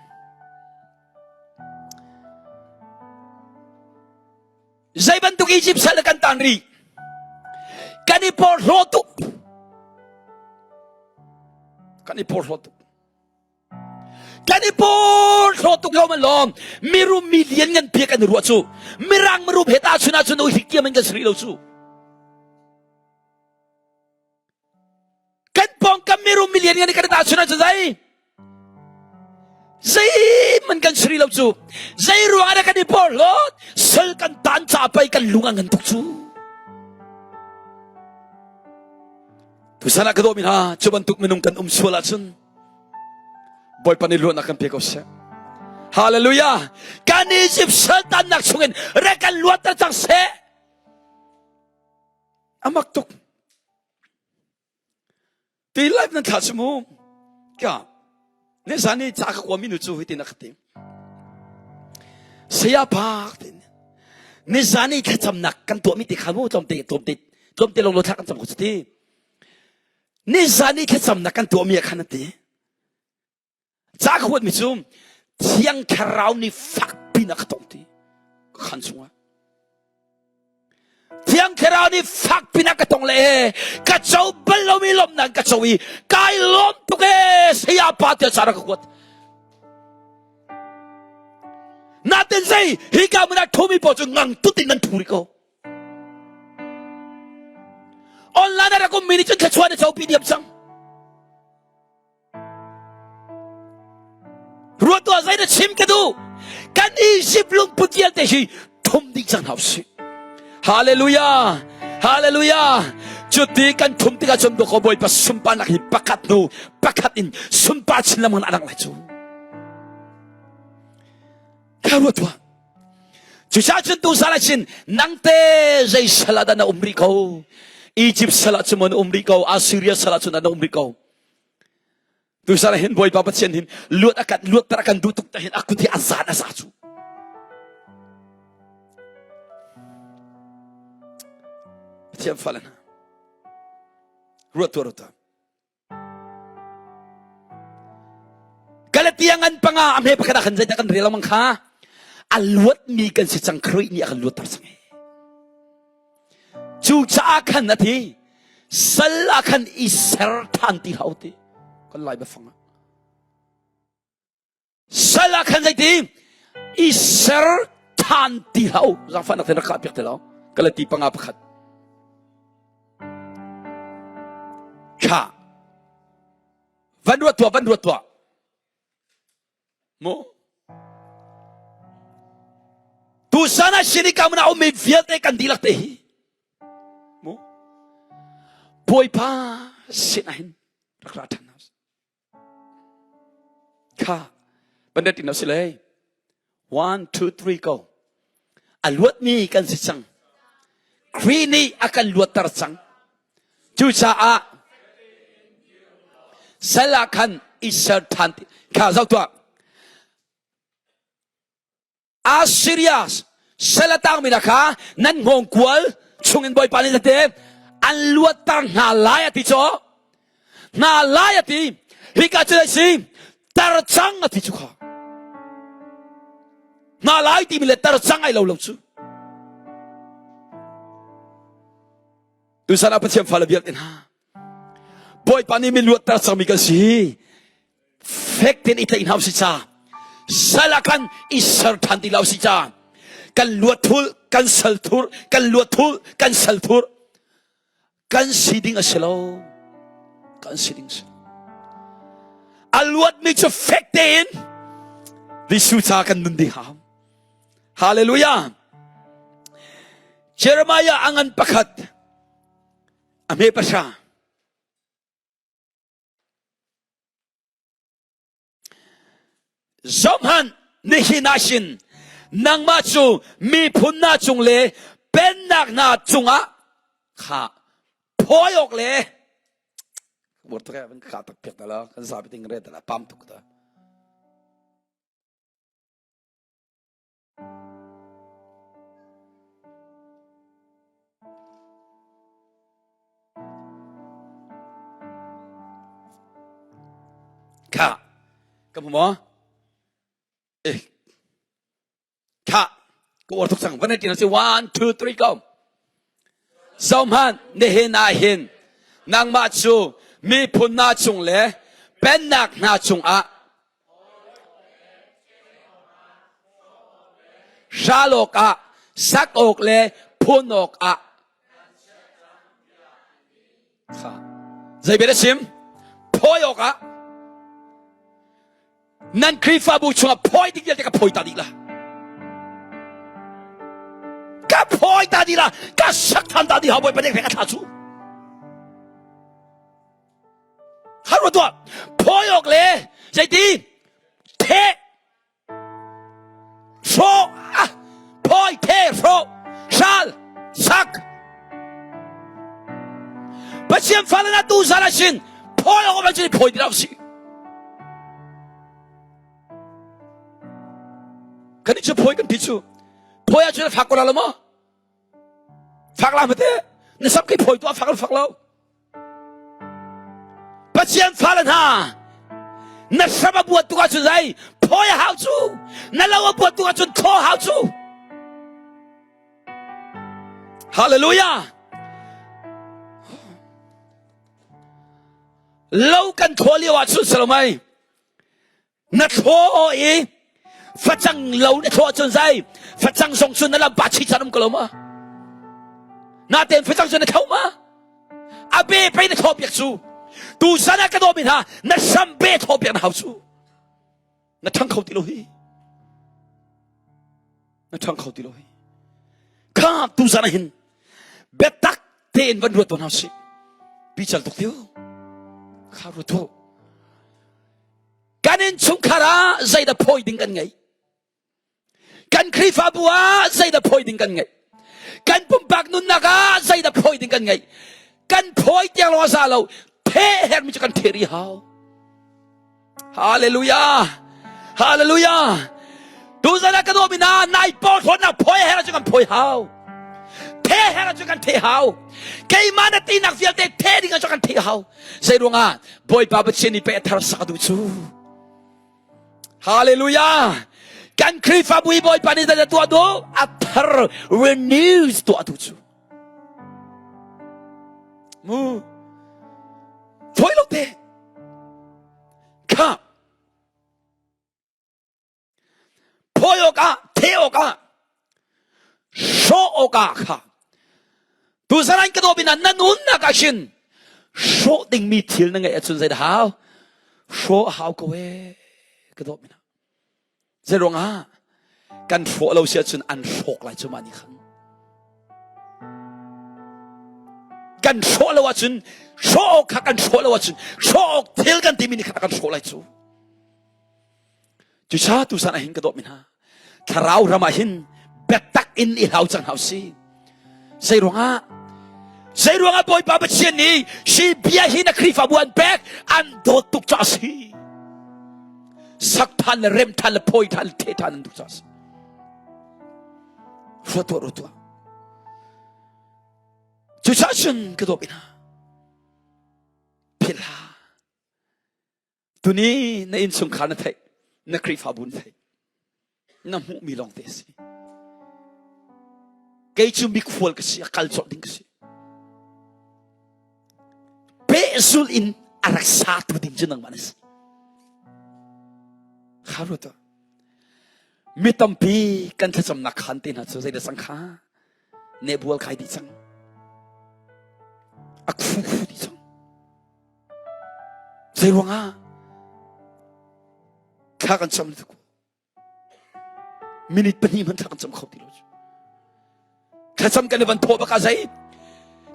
Zei bantuk Egypt sal kan tan rih. Kan i porhlaw tuk. Kan i porhlaw tuk. Kan i porhlaw tuk lo man lawm. Mirum mi lian ngan pia kan i ruah cu. Mirang mirum he ta chun ahcun ui hrik tiam in kan si rih lo cu. lianngan kan i tahchunh ahcun zei? Zeihmanh kan si rih lo cu. Zei ruangah dah kan i porhlawt? Sal kan tan ca pei kan lung a ngan tuk cu. Tusan ah ka dawmi hna, cu bantuk minung kan um sual ahcun Bawipa nih luatnak kan pe ko seh. Hallelujah! Kan Egypt sal tannak chungin re kan luatter cang seh. Amak tuk. Ti live nan thlah cu mu. Ka ne zan i ca ka kuami nu cu hitin a ka ti. Saya pak tin. Ni zan i thlacamnak kan tuahmi ti kha mu tlawmte tlawmte tlawmte lawng lo thla kan cam ko cu ti. Ni zan i thlacamnak kan tuahmi ah khan a ti. Ca ka huatmi cu Thiang Thlarau nih fakpi in a ka tong ti ka khan chungah. Thiang Thlarau nih fakpi in a ka tong le ka co bal lomi lawmnak ka co i kai lawm tuk ee saya pa tiah ca rak ka kuat. Natin zei hi ka mun ah thumi pawl cu ngang tut in nan thu rih ko. Online a rak ummi nih cun thluachuah na copi diam cang. Ruat tuah zei na chim ka duh. Kan Egypt lungput vialte hi thum dih cang hna usih. Hallelujah. Hallelujah. Cuti kan thum tikah cun dawkaw Bawipa sunparnak hi pakhat hnu pakhat in sunpar chin lengmang a dang lai cu. Ka ruat tuah. Cucaah cun tu sal ah chin nangte zei sal ah dah na um rih ko? Egypt sal ah cun na um rih ko, Assyria sal ah cun na um rih ko. Tusal hin Bawipa Pathian hin luat a kan luatter a kan duh tuk ta hin a kut hi a zan a za cu. Pathian fale hna ruat tuah ruat Galatia ngan panga a hme pakhat ah khan zeidah kan rel mang kha a luatmi kan si cang Khrih nih a kan luatter cang e. Cucaah khan a thi sal ah khan i ser ṭhan ti hlah u ti kan lai biafang ah sal ah khan zeiti i ser ṭhan ti hlah u zaangfahnak te rak kah piak te lo Galati panga pakhat kha van ruat tuah van ruat tuah Mu. Tusan ah sinika mun a ummi vialte kan dihlak te hi. Mu. Bawipa sin ah hin rak ra ṭhan hna usih. Kha bandet in si lei. One, two, three, go. A luatmi kan si cang. Khrih nih a kan luatter cang. Cucaah sal ah khan i ser ṭhan kha zoh tuah. Assyria sal a tangmi hna kha nan hngawngkual chungin Bawipa nih tete an luatter hna lai a ti caw. Hna lai a ti. Hika cu si tar cang a ti cu kha. Hna lai timi le tar cang ai lo lo cu. Tusan ah Pathian fale vialte hna Bawipa nih mi luatter cangmi kan si. Fek tein i tlaih hna usih ca. Sal ah kan i ser ṭhan ti lo usih ca. Kan luat thul, kan sal thur, kan luat thul, kan sal thur. Kan si ding a si lo. Kan si ding si. A luatmi cu fek tein Jesuh ca kan nun ding hau. Hallelujah. Jeremiah a ngan pakhat a hme pahra. Zohhmanh nihin ah shin nangmah cu miphun hna cung le pennak hna cungah kha phawi awk le Word ka ka tak piak ta la kan zapi ting re ta la pam tuk ta Kha ka hmu maw? Eh kha ka uar tuk cang. Van tin si one two three go. Zohhmanh nihin ah hin nangmah cu miphun hna cung le pennak hna cungah Hral awkah, sak awk le phun awkah zei bia na chim? Phawi awkah nan Khrihfabu chungah phawi ding vialte ka phawi ta dih la. Ka phawi ta dih la. Ka sak than ta dih hau Bawipa nih ka thla cu. Har tuah. Phawi awk le zeiti the hrawh ah phawi the hrawh hral sak Pathian fale na tu zan ah sin phawi awk ah cun phawi ti lo si kan i cu phawi kan ti cu phawi ah cun a fak ko la lo maw fak la mate na sap kai phawi tu a fak lo fak lo Pathian fale hna na hram a buat tuk ahcun zei phawi a hau cu na lo a buat tuk ahcun thaw a hau cu Hallelujah lo kan thaw lio ahcun salomai Na thlaw i facang lo na thlaw cun zai facang zong cun na lam pa chi chan um ko lo ma natein facang cun na tho ma a be pei na thaw piak cu tu zan ah ka daw mi hna na hram be thaw piak na hau cu na ṭhang kho ti lo hi na ṭhang kho ti lo hi kha tu zan ah hin biatak tein van ruat tawn hau si pi cal tuk tiu kha ruat tu Kan innchungkhar ah zeidah phawi ding kan ngei? Kan Khrihfabu ah zeidah phawi ding kan ngei? Kan pumpak nunnak ah zeidah phawi ding kan ngei? Kan phawi tiang lawng a za lo. Theh hermi cu kan theh rih hau. Hallelujah! Hallelujah! Tuzan ah ka dawmi na nai porhlawtnak phawi her cu kan phawi hau. The her cu kan the hau. Keimah na tinak vialte the ding cu kan the hau. Zei ruangah Bawipa Pathian nih pei a thar sak a duh cu. Hallelujah! Kan Khrihfabu hi Bawipa nih zeidah tuah duh? A thar renews tuah duh cu. Mu. Fawi lo te. Kha. Phawi awkah, the awkah, hrawh awkah kha tuzan an ka dawh pinah na nunnak ah khin hrawh dingmi thil na ngeih ahcun zeidah hau? Hrawh a hau ko ee ka dawh pinah. Zei ruangah kan hrawh lo si ahcun an hrawk lai cu mah nih khan. Kan hrawh lo ahcun hrawh awk kha kan hrawh lo ahcun hrawh awk thil kan timi nih khan a kan hrawh lai cu. Cuca tusan ah hin ka dawtmi hna thlarau ram ah hin biatak in i hlau cang hna usih. Zei ruangah zei ruangah Bawipa Pathian nih hi bia hi na Khrihfabu an pek an dawt tuk caah a si. Sak than le rem than le phawi than le the than an duh caah a si. Ruat tuah ruat tuah. Cucaah cun ka dawt hna. Philh hlah. Tuni na innchungkhar na theih, na Khrihfabu na theih, na hmuhmi lawngte a si. Kei cu mikhual ka si, a kal colh ding ka si. Pehzul in a rak satu ding cu nangmah na si. Kha ruat Mi tampi kan thlacamnak khan te hna cu zeidah cang kha nebual kai dih cang. A khu khu dih cang. Zei ruangah thla kan cam tuk minute pahnih hmanh thla kan cam kho ti lo cu thlacam kan i van thawh bak ah zei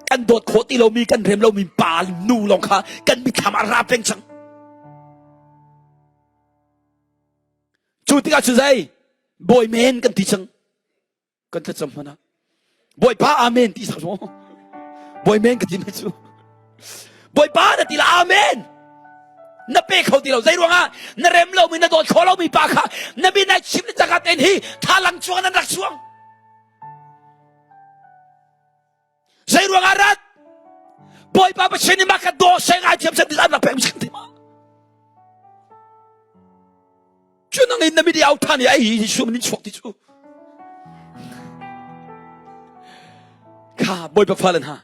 kan dawt khawh ti lomi kan rem lomi pa nu lawng kha kan mitthlam ah ra peng cang cu tikah cu zei bawi men kan ti cang kan thlacam hmanh ah Bawipa amen ti sak maw Bawi men ka ti mai cu Bawipa na ti la amen na pe kho ti lo zei ruangah na rem lomi na dawt kho lomi pa kha na min ai chim na cakap ten hi thalang chuang nan rak chuang Zei ruangah rat? Bawipa Pathian nih mah ka daw seng ai thiam seng an rak pek mi ti ma? Cu nang in na mit i au than i ai hi sum nin chuak ti cu. Kha Bawipa fale hna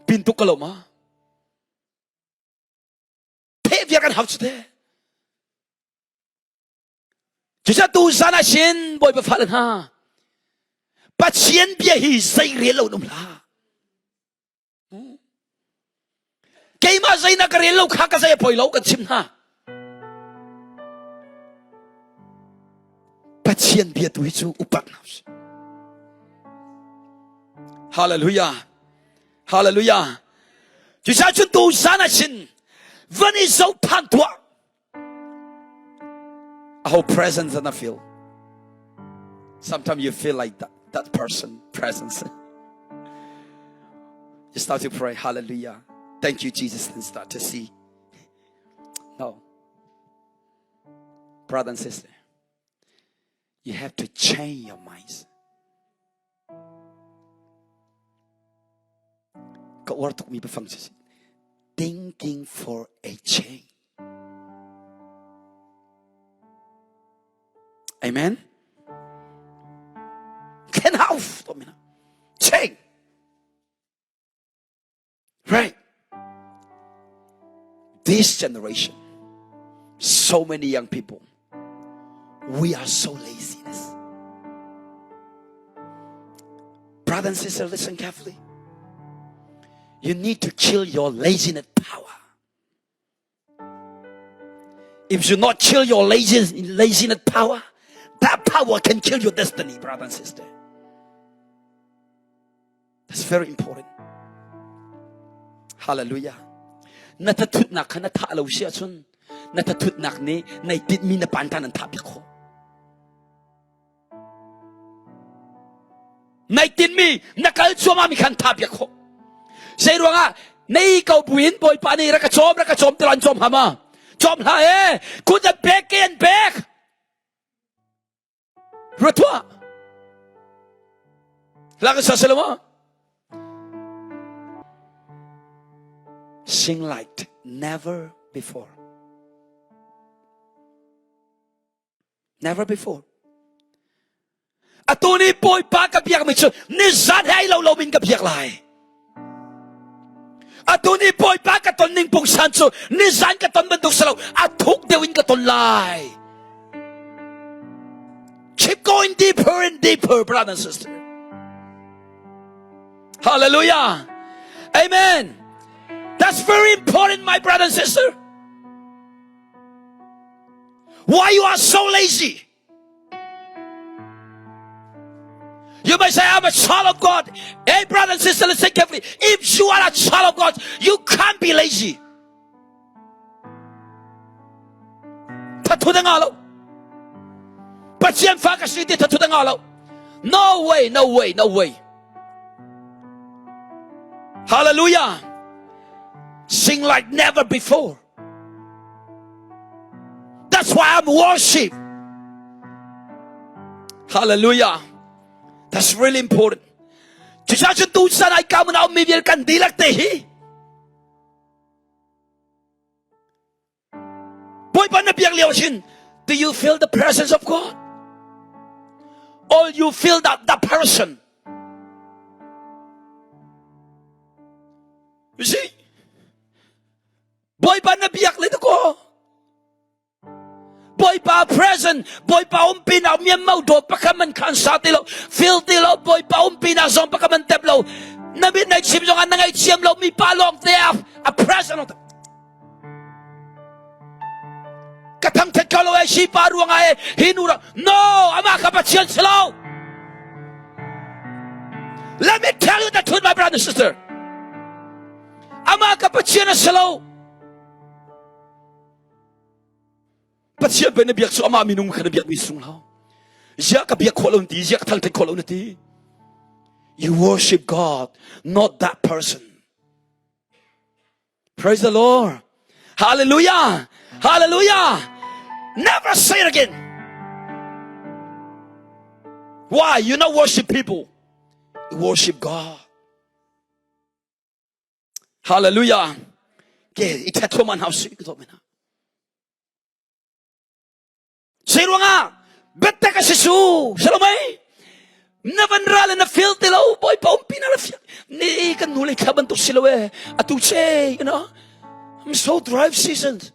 pin tuk ka lo ma? Theh viar kan hau cu te. Cucaah tu zan ah sin Bawipa fale hna Pathian bia hi zei rel lo in um hlah. Keimah zei na ka rel lo kha ka zei a poi lo kan chim hna. Pathian bia tu hi cu upat hna usih. Hallelujah. Hallelujah. Cucaah cun tu zan ah chin van i zoh than tuah. Aho presence na feel. Sometimes you feel like that, that person presence. You start to pray, hallelujah. Thank you, Jesus, and start to see. No. Brother and sister, you have to change your minds. Ka uar tukmi biafang si thinking for a change. Amen. Thlen hau to mina. Change. Right. This generation, so many young people, we are so laziness. Brother and sister, listen carefully. You need to kill your laziness power. If you not kill your laziness power, that power can kill your destiny, brother and sister. That's very important. Hallelujah. Na thathutnak kha na thah lo si ahcun na thathutnak nih nai tinhmi na pantan an thah piak khawh. Nai tinhmi na kal cuahmah mi khan thah piak khawh. Zei ruangah nei ko buin Bawipa nih rak ka cawm rak ka cawm ti an cawm hama cawm hlah e kut an pek ke an pek Ruat tuah. Lak sa selo ma. Sing like never before. Never before. Atu ni Bawipa ka biak mi cu nizan he ai lo lo min ka biak lai. Atu ni Bawipa ka ton ning pungsan cu nizan ka ton bantuk si lo a thuk deuh in ka ton lai. Keep going deeper and deeper, brother and sister. Hallelujah. Amen. That's very important, my brother and sister. Why you are so lazy? You may say, I'm a child of God. Hey, brother and sister, listen carefully. If you are a child of God, you can't be lazy. Thathu da nga lo. Pathian fa ka si ti thathu da nga lo. No way, no way, no way. Hallelujah. Sing like never before. That's why I'm worship. Hallelujah. That's really important. Cucaah cun tu san ai ka mun a ummi vial kan dihlak te hi Bawipa na biak lio hin do you feel the presence of God? Or you feel that the person? You see? Bawipa na biak le ko. Bawipa present, Bawipa umpi nak miam dawt pakhat man khan sa ti lo, feel ti lo, Bawipa umpi nak zong pakhat man tep lo. Na mit nai chim zong an na ngai chiam lo mi pa lawng te a a present ka thangthat ko lo e si pa ruang ah e hi nu no ama ka Pathian si lo Let me tell you the truth my brother and sister Amah ka Pathian a si lo. Pathian pei na biak cu amah minung kha na biak mi sung lo. Ziah ka biak khawh lo na ti, ziah ka thangthat khawh lo na ti. You worship God, not that person. Praise the Lord. Hallelujah. Hallelujah. Never say it again. Why? You not worship people. You worship God. Hallelujah. Ke i ṭhat thuaman hau si ka men Sei ruangah biatak a si su salomai na van ral na feel ti lo bawipa umpi na la fiak ni kan nu le thla bantuk si lo e atu che you know I'm so drive seasons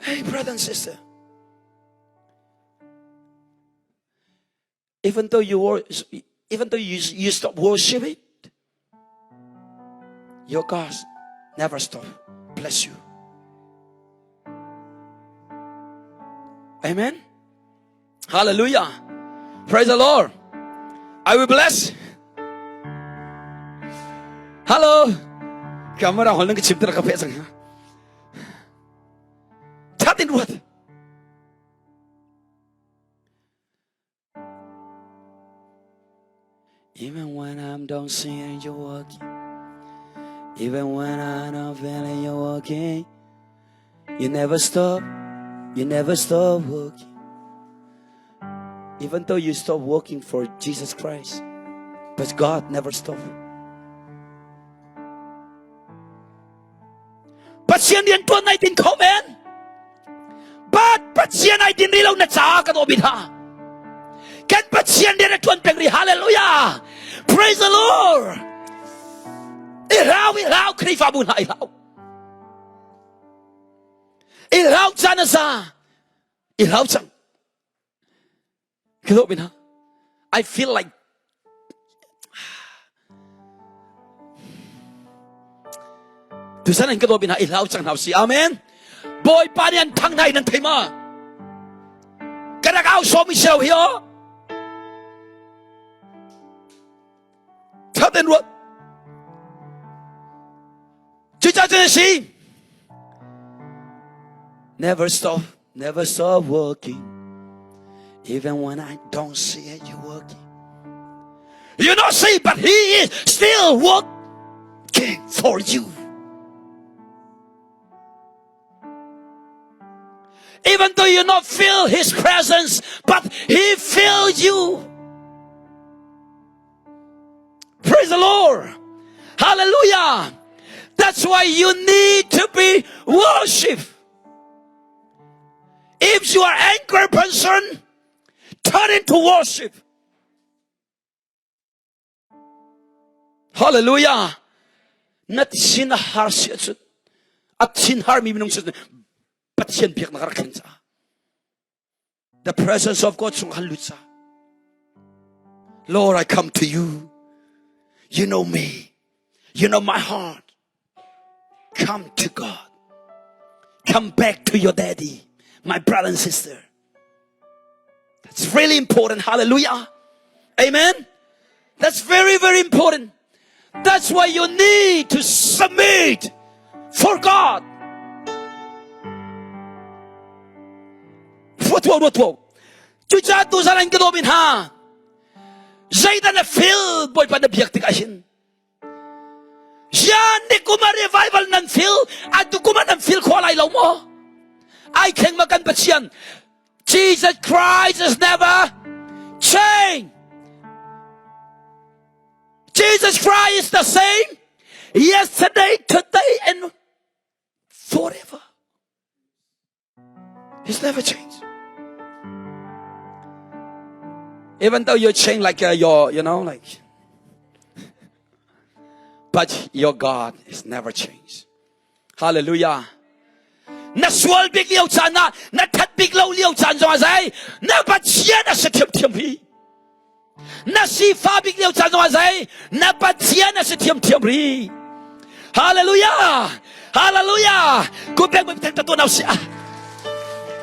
Hey brother and sister Even though you were, even though you, you stop worshiping. Your God never stop. Bless you. Amen. Hallelujah. Praise the Lord. I will bless. Hello. Camera hol nang ka chim tara ka phe sang ha. Thatin ruat. Even when I'm don't see it, you're walking. Even when I don't feel it, you're walking. You never stop. You never stop walking. Even though you stop working for Jesus Christ, but God never stop. Pathian rian tuan nai tin kho men. But Pathian ai din ri lo na ca ka do bi tha. Kan Pathian rian a tuan peng ri hallelujah. Praise the Lord. I hlau i hlau Khrihfabu hna i hlau. I hlau caan a za. I hlau cang. Ka bin ha. I feel like Tusan an ka bin ha i hlau cang hna si. Amen. Bawipa nih an thang hna in an thei ma. Ka rak au sawm i seo hi o. That in ruat. Cucaah cun a si. Never stop, never stop working. Even when I don't see it, you're working. You don't see, but He is still working for you. Even though you not feel His presence, but He feels you. Praise the Lord. Hallelujah. That's why you need to be worship. If you are angry person, turn into worship. Hallelujah. Na thin a har si ahcun a thin har mi minung si Pathian biaknak rak thlen caah The presence of God chung han lut sa. Lord, I come to you. You know me. You know my heart. Come to God. Come back to your daddy, my brother and sister. That's really important. Hallelujah. Amen. That's very, very important. That's why you need to submit for God. Ruat ruat Cucaah tuzan an ka dawm in ha. Zeidah na feel Bawipa na biak tikah hin. Yan ni kum a revival nan feel atu kum ah nan feel khawh lai lo maw? Ai thleng ma kan Pathian Jesus Christ is never changed. Jesus Christ is the same yesterday, today, and forever. He's never changed. Even though you change like uh, your, you know, like, but your God is never changed. Hallelujah. Na sual bik lio caan ah na that bik lo lio caan zong ah zei na Pathian a si thiamthiam ri. Na sifa bik lio caan zong ah zei na Pathian a si thiamthiam ri. Hallelujah. Hallelujah. Kupek bik thang tatu nau si ah.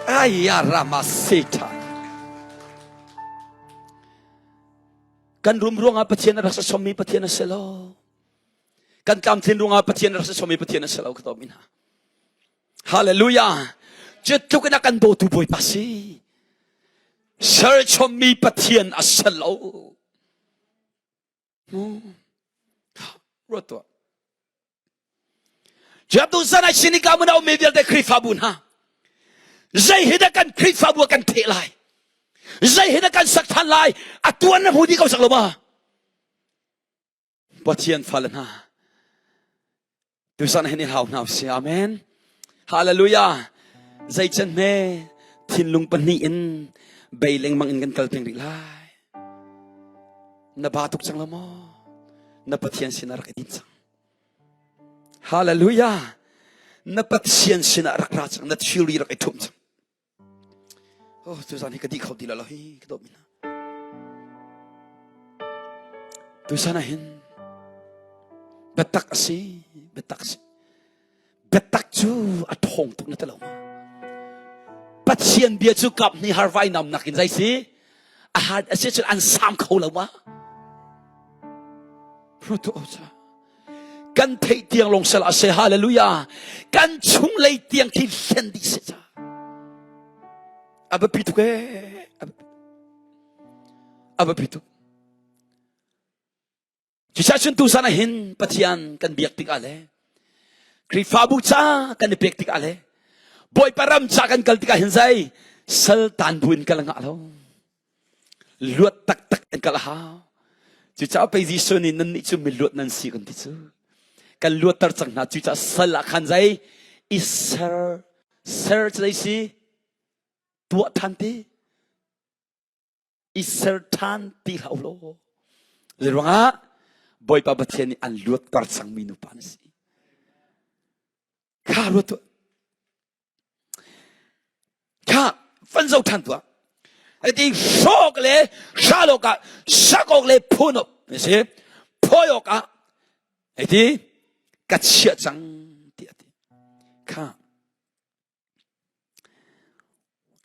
Ayya Ramasita. Kan rum ruangah Pathian a rak sa sommi Pathian a si lo. Kan tlamtlin ruangah Pathian rak si somi Pathian a si lo ka to mi hna. Hallelujah. Cu tluk in a kan dawtu Bawipa si. Serchommi Pathian a si lo. Ruat tuah. Jatu zan ai sinika mun a ummi vialte Khrihfabu hna. Zei hi dah kan Khrihfabu kan theh lai? Zei hi dah kan sak than lai? A tuan na hmu dih ko sak lo ma? Pathian fale hna tuzan hin i hlau hna usih amen hallelujah zeicen hme thinlung pahnih in bei lengmang in kan kal peng rih lai na ba tuk cang lo maw na Pathian sinah rak i din cang hallelujah na Pathian sinah rak ra cang na thilri rak i thum cang Oh, tuzan hi ka dih kho ti lo hi ka dawt mi hna. Tuzan ah hin Biatak a si, biatak a si. Biatak cu a ṭhawng tuk na ti lo ma? Pathian bia cu kap hnih har vainam nakin zei si? A har a si cun an sam kho lo ma? Kan theih tiang lawng sal a si hallelujah. Kan chunglei tiang khi hlen dih si ca. A biapi tuk ee. A biapi tuk. Cucaah cun tuzan ah hin Pathian kan biak tikah le Khrihfabu ca kan i pek tikah le Bawipa ram ca kan kal tikah hin zei sal tan bu in kal ngah lo. Luat taktak in kal a hau. Cucaah pei Jesuh nih nannih cu miluat nan si kan ti cu. Kan luatter cang hna cucaah sal ah khan zei i ser ser cu zei si tuah than ti i ser ṭhan ti hlah u law zeiruangah Bawipa Pathian nih an luatter cangmi nupa na si kha ruat tuah kha van zo ṭhan tuah ati hrawk le hral awkah sak awk le phun awk si phawi awkah ati ka chiah cang tiah ati kha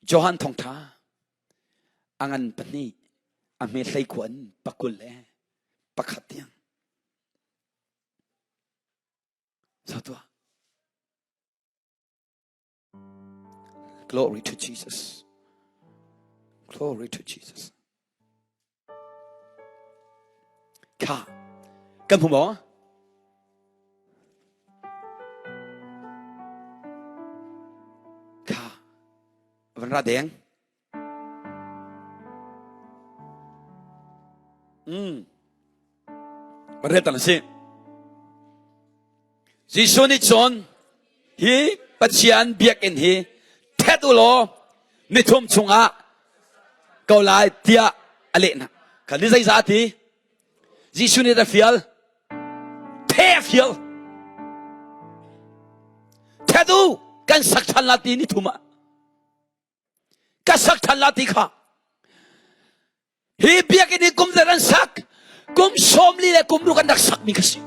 Johan thawngṭha a ngan pahnih a hme hleikua in pakul le pakhat tiang. So tuah. Glory to Jesus. Glory to Jesus. Kha kan hmu maw? Kha van ra deng. Mm. Van rel tan si. Jesuh nih cun hi Pathian biakinn hi thet u law nithum chungah ko lai tiah a leh hna. Kha ni zeizah ti? Jesuh nih a fial. The a fial. Thet u kan sak ṭhan la ti nithum ah. Ka sak ṭhan la ti kha. Hi biakinn hi kum zat an sak kum 40 le kum ruk an rak sakmi kha si.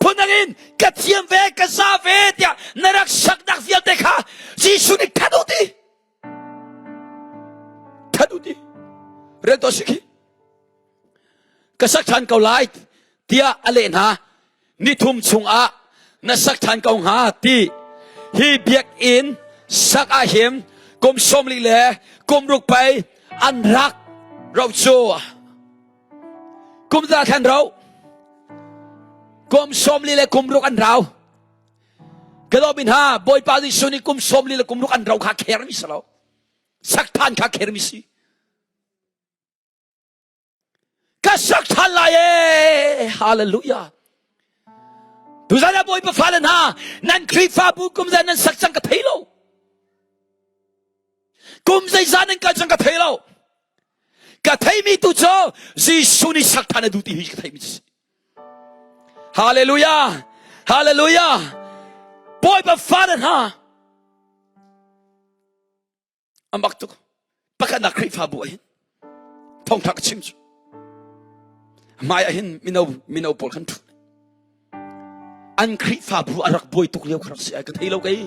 Phundang in ka thiam ve ka za ve tiah na rak saknak vialte kha Jesuh nih that u ti. That u ti. Rel to si khi. Ka sak ṭhan ko lai tiah a leh hna. Nithum chungah na sak ṭhan ko hnga ti hi biakinn sak ah hin kum 40 le kum ruk pei an rak ro cu kum za thlan ro kum 40 le kum ruk an rau ka dawmi hna bawipa Jesuh nih kum 40 le kum ruk an ro kha khermi si lo sak ṭhan kha khermi si Ka sak ṭhan lai ee. Hallelujah. Tuzan ah Bawipa fale hna nan Khrihfabu kum zan nan sak cang ka thei lo. Kum zeizah nan kal cang ka thei lo. Ka theimi tu cu Jesuh nih sak ṭhan a duh ti hi ka theimi si. Hallelujah. Hallelujah. Bawipa fale hna A mak tuk. Pakhatnak Khrihfabu ah hin thawngṭha ka chim cu. Hmai ah hin mino mino pawl khan ṭhu. An Khrihfabu a rak buai tuk lio kha rak si ai ka thei lo kei.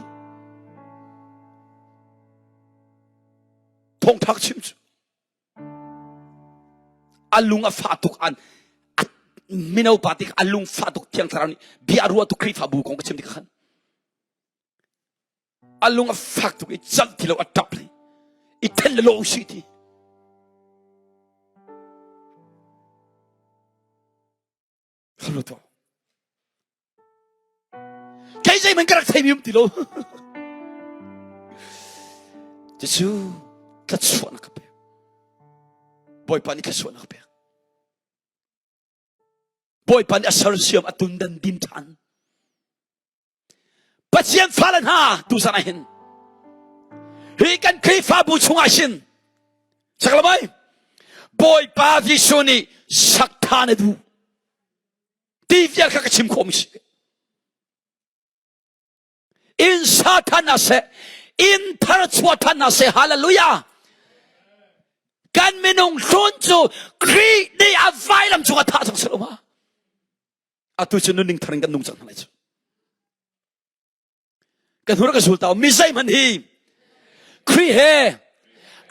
Thawngṭha ka chim cu. A lung a fah tuk an mino pa tik a lung fah tuk thiang thlarau nih bia ruah tuk Khrihfabu kong ka chim tik khan A lung a fak tuk i canh ti lo a ṭap li. I then le lo si ti. Halo to. Kei zeihmanh ka rak theimi um ti lo. Cucu thluachuahnak ka pek. Bawipa nih thluachuahnak ka pek. Bawipa nih a sersiam a tundan din ṭhan. Pathian fale hna tuzan ah hin hi kan Khrihfabu chungah hin saklamai Bawipa Jesuh nih sak than a duh ti vial kha ka chim khawh mi si inn sa than na seh inn thar chuah than na seh hallelujah kan minung hlun cu Khrih nih a vailam cung a thah cang si lo ma? Atu cu nunning thar in kan nung cang hna lai cu. Ka hnur ka zul tau mi zeihmanh hi Khrih he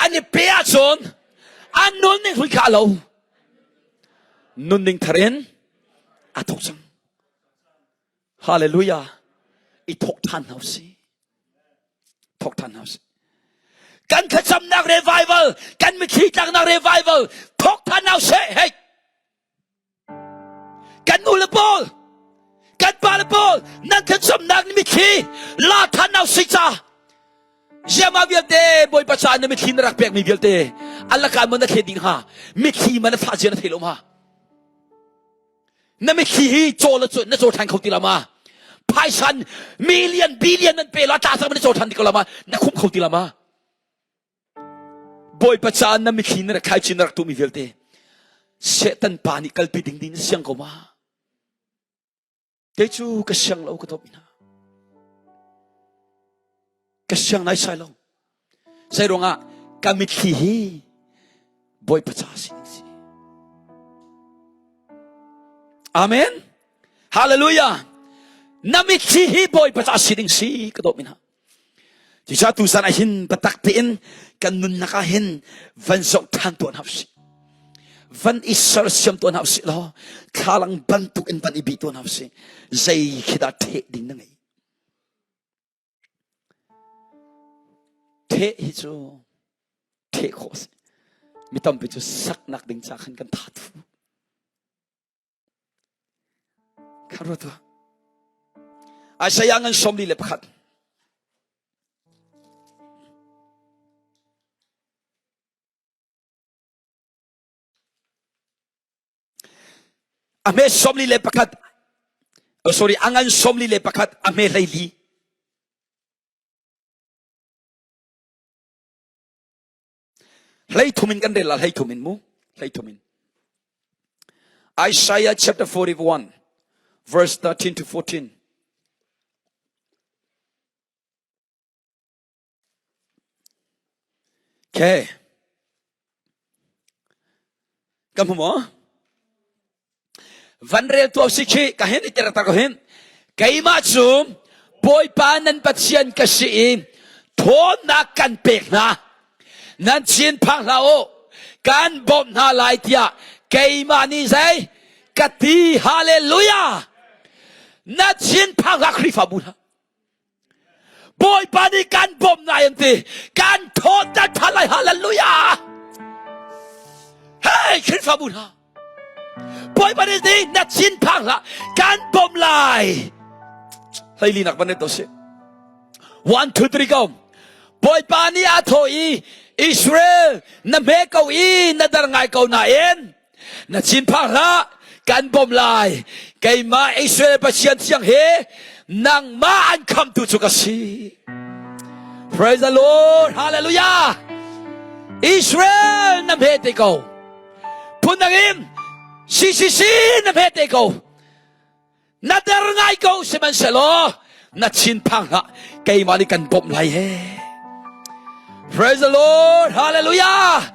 an i pe ahcun an nunning hlui kha a lo. Nunning thar in a thawk cang. Hallelujah. I thawk ṭhan hna usih. Thawk ṭhan hna usih. Kan thlacamnak revival, kan mitthli tlaknak revival thawk ṭhan hna usih. Hey! Kan nu le pawl, kan pa le pawl, nan thlacamnak ni mitthli la ṭhan hna usih ca. Ziama vialte Bawipa caah na mitthli na rak pekmi vialte Allah kaan maw na thlet ding hnga mitthli ma na fah zia na thei lo ma Na mitthli hi caw la na caw ṭhan kho ti lo ma? Phaisan million billion nan pe la tla cang na caw ṭhan ti ko la ma? Na khumh kho ti lo ma? Bawipa caah na mitthli na rak thlai chin na rak tuahmi vialte Satan pa nih kalpi ding ding na siang ko ma? Kei cu ka siang lo ka dawt hna. Ka siang naisai lo. Zei ruangah ka mitthli hi Bawipa ca si ding si. Amen. Hallelujah. Na mitthli hi Bawipa ca si ding si ka dawt mi hna. Cucaah tuzan ah hin biatak tein kan nunnak ah hin van zoh ṭhan tuah hna usih. Van i sersiam tuah hna usih law thlalang bantuk in van i bih tuah hna usih. Zei khi dah ṭheh ding na ngei? Ṭheh hi cu ṭheh khawh a si. Mi tampi cu saknak ding ca khan kan tha thu. Kha ruat tuah. Isaiah ngan 41. A hme 41 oh, sorry a ngan 41 a hme 14 Hleithum in kan rel la hleithum in mu hleithum in Isaiah chapter 41 verse 13 to 14 Okay. Ka hmu maw? Van rel tuah si khi ka hin i ter ko hin. Keimah cu Bawipa nan Pathian ka si i thawnnak kan pek hna. Nan chin phang hlah u. Kan bawmh hna lai tiah keimah nih zei ka ti hallelujah. Na chin phang hlah Khrihfabu hna. Bawipa nih kan bawmh lai an ti. Kan thawter ṭhan lai. Hallelujah! Hey, Khrihfabu hna. Bawipa nih ti na thin phang hlah. Kan bawmh lai. Hleili nak van to si. 1 2 3 go. Bawipa nih a thawh i Israel na hme ko i na dar ngai ko nain Na thinphang hlah, kan bawmh lai. Keimah Israel Pathian thiang he nangmah an khamtu cu ka si. Praise the Lord. Hallelujah. Israel na hme te ko. Phundang in CCC na hme te ko. Na der ngai ko sihmanhsehlaw na thinphang hlah keimah nih kan bawmh lai he. Praise the Lord. Hallelujah.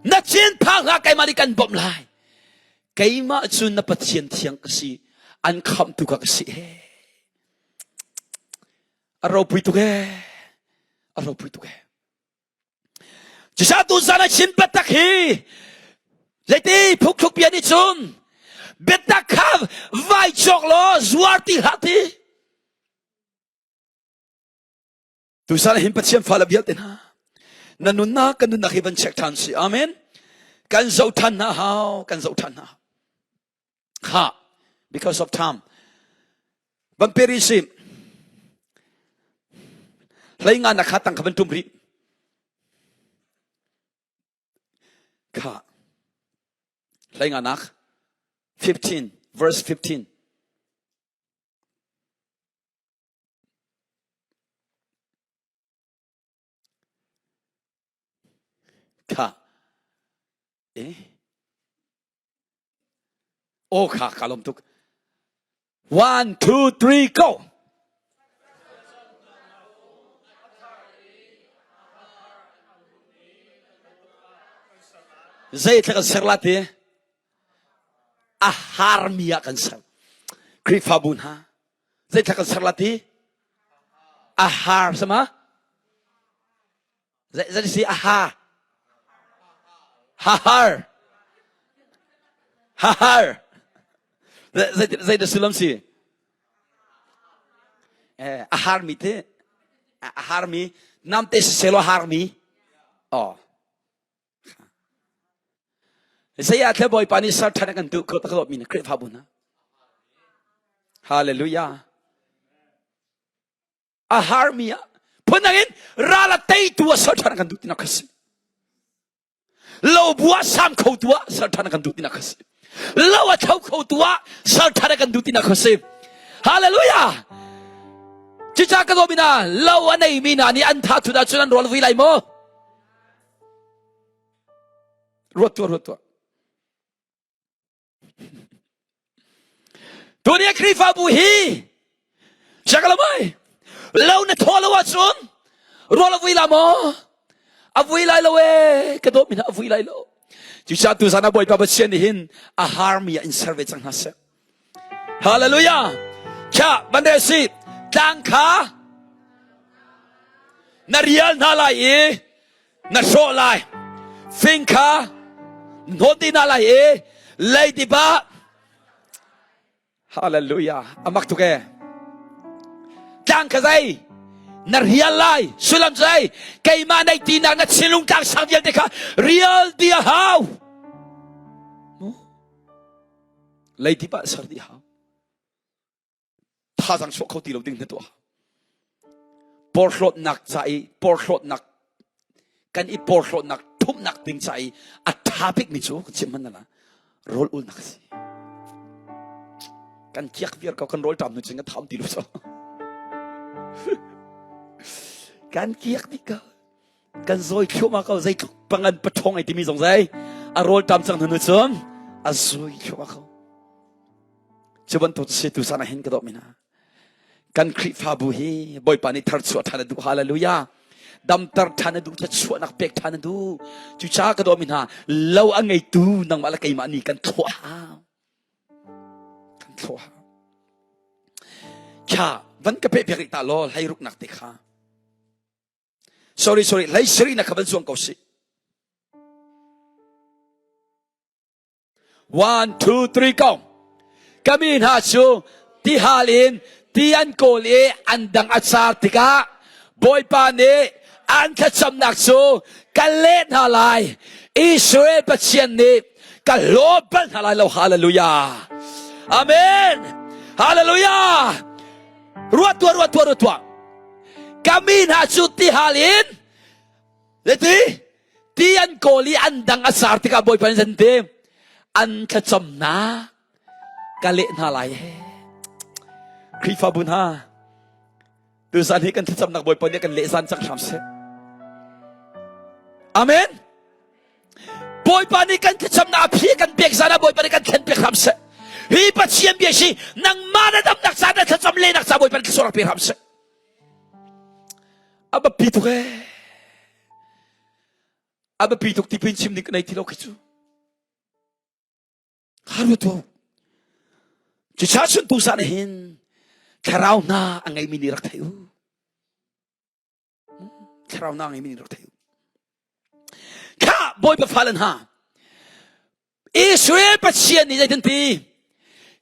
Na thinphang hlah keimah nih kan bawmh lai. Keimah cu na Pathian thiang ka si. An khamhtu ka ka si he. A ropui tuk he. A ropui tuk he. Cucaah tuzan a chim biatak hi zeiti phungthluk bia nih cun biatak kha vai cawk law zuar ti hlah ti. Tuzan hin Pathian fale vialte hna na nunnak kan nunnak hi van check ṭhan si. Amen. Kan zoh ṭhan hna hau, kan zoh ṭhan hna. Kha because of time. Van peri si. Hlei nga na kha tang kha van tum rih. Kha. Hlei nga nak 15 verse 15. Kha. Eh? Aw kha ka lawm tuk. One, two, three, go. Zei thla kan ser la ti? A harmi ah kan ser. Khrihfabu hna zeithla kan ser la ti? A har sama? Zei si a ha? Ha har. Ha har. Zei zei dah sullam si? Eh, a harmi te a harmi namte siselaw harmi oh Zei ah tle Bawipa nih ser ṭhan a kan duh kho tak mi na Khrihfabu hna. Hallelujah. A harmi ah phundang in ral a teitu ah ser ṭhan a kan duh tinak kha si. Lo bu ah sam kho tu ah ser ṭhan a kan duh tinak kha si. Lo a tho kho tu ah ser ṭhan a kan duh tinak kha si. Hallelujah. Cucaah ka dawmi hna, lo a neimi hna nih an tha thut ahcun an rawl vui lai maw? Ruat tuah, ruat tuah. Tuni a Khrihfabu hi Shakalamai lo na thaw lo ahcun rual a vui la maw? A vui lai lo ee ka dawt mi a vui lai lo. Cucaah tuzan ah Bawipa Pathian nih hin a harmi ah in ser ve cang hna seh. Hallelujah. Kha van re si tlang kha na rial hna lai i na hrawh lai. Fing kha hnawt dih hna lai i leidip ah Hallelujah. Amak tuk e. Tlang kha zei na rial lai sullam zei keimah nei tinak na thinlung tlang sang vialte kha rial di a hau. Leidip ah ser dih hau. Thazang chuah kho ti lo ding na tuah. Porhlawtnak ca i porhlawtnak kan i porhlawtnak thumnak ding ca i a ṭha bikmi cu ka chim hman na rawl ulnak a si. Kan kiak viar ko kan rawl ṭam nu cun kan tham ti lo so. Kan kiak dih ko. Kan zawi thluahmah ko zeitluk pangan paṭhawng ai timi zong zei a rawl ṭam cang hnu cun a zawi thluahmah ko. Cu bantuk si tu sana hin ka dawh mi hna. Kan Khrihfabu hi Bawipa nih tharchuah ṭhan a duh. Hallelujah. Damter ṭhan a duh, thluachuahnak pek ṭhan a duh. Cucaah ka dawh mi hna, lo a ngeitu nangmah le keimah nih kan thluah hau. Kan thluah hau. Kha van ka peh piak rih ta law hlei ruknak te kha. Sorry, sorry, hlei siri na kha van zuang ko si. One, two, three, go. Ka mi hna cu tihal in ti an kawl i an dang a car tikah Bawipa nih an thlacamnak cu ka leh hna lai. Israel Pathian nih ka hlaw bal hna lai lo. Hallelujah. Amen. Hallelujah. Ruat tuah, ruat tuah, ruat tuah. Ka mi hna cu tihal in Leti ti an kawl i an dang a car tikah Bawipa nih an ti an thlacamnak ka leh hna lai he. Khrihfabu hna tuzan hi kan thlacamnak Bawipa nih kan leh zan cang hram seh. Amen. Bawipa nih kan thlacamnak a phi kan pek zan ah Bawipa nih kan thlen pek hram seh. Hi Pathian bia si nangmah na damnak ca na thlacam lehnak ca Bawipa nih thluachuah rak pe hram seh. A biapi tuk ee. A biapi tuk ti pin chim ding ka nei ti lo khi cu. Haru tu. Cucha chun tu san hin thlarau hna a ngeimi nih rak thei u. Thlarau hna a ngeimi nih rak thei u. Kha Bawipa fale hna Israel Pathian nih zeitin ti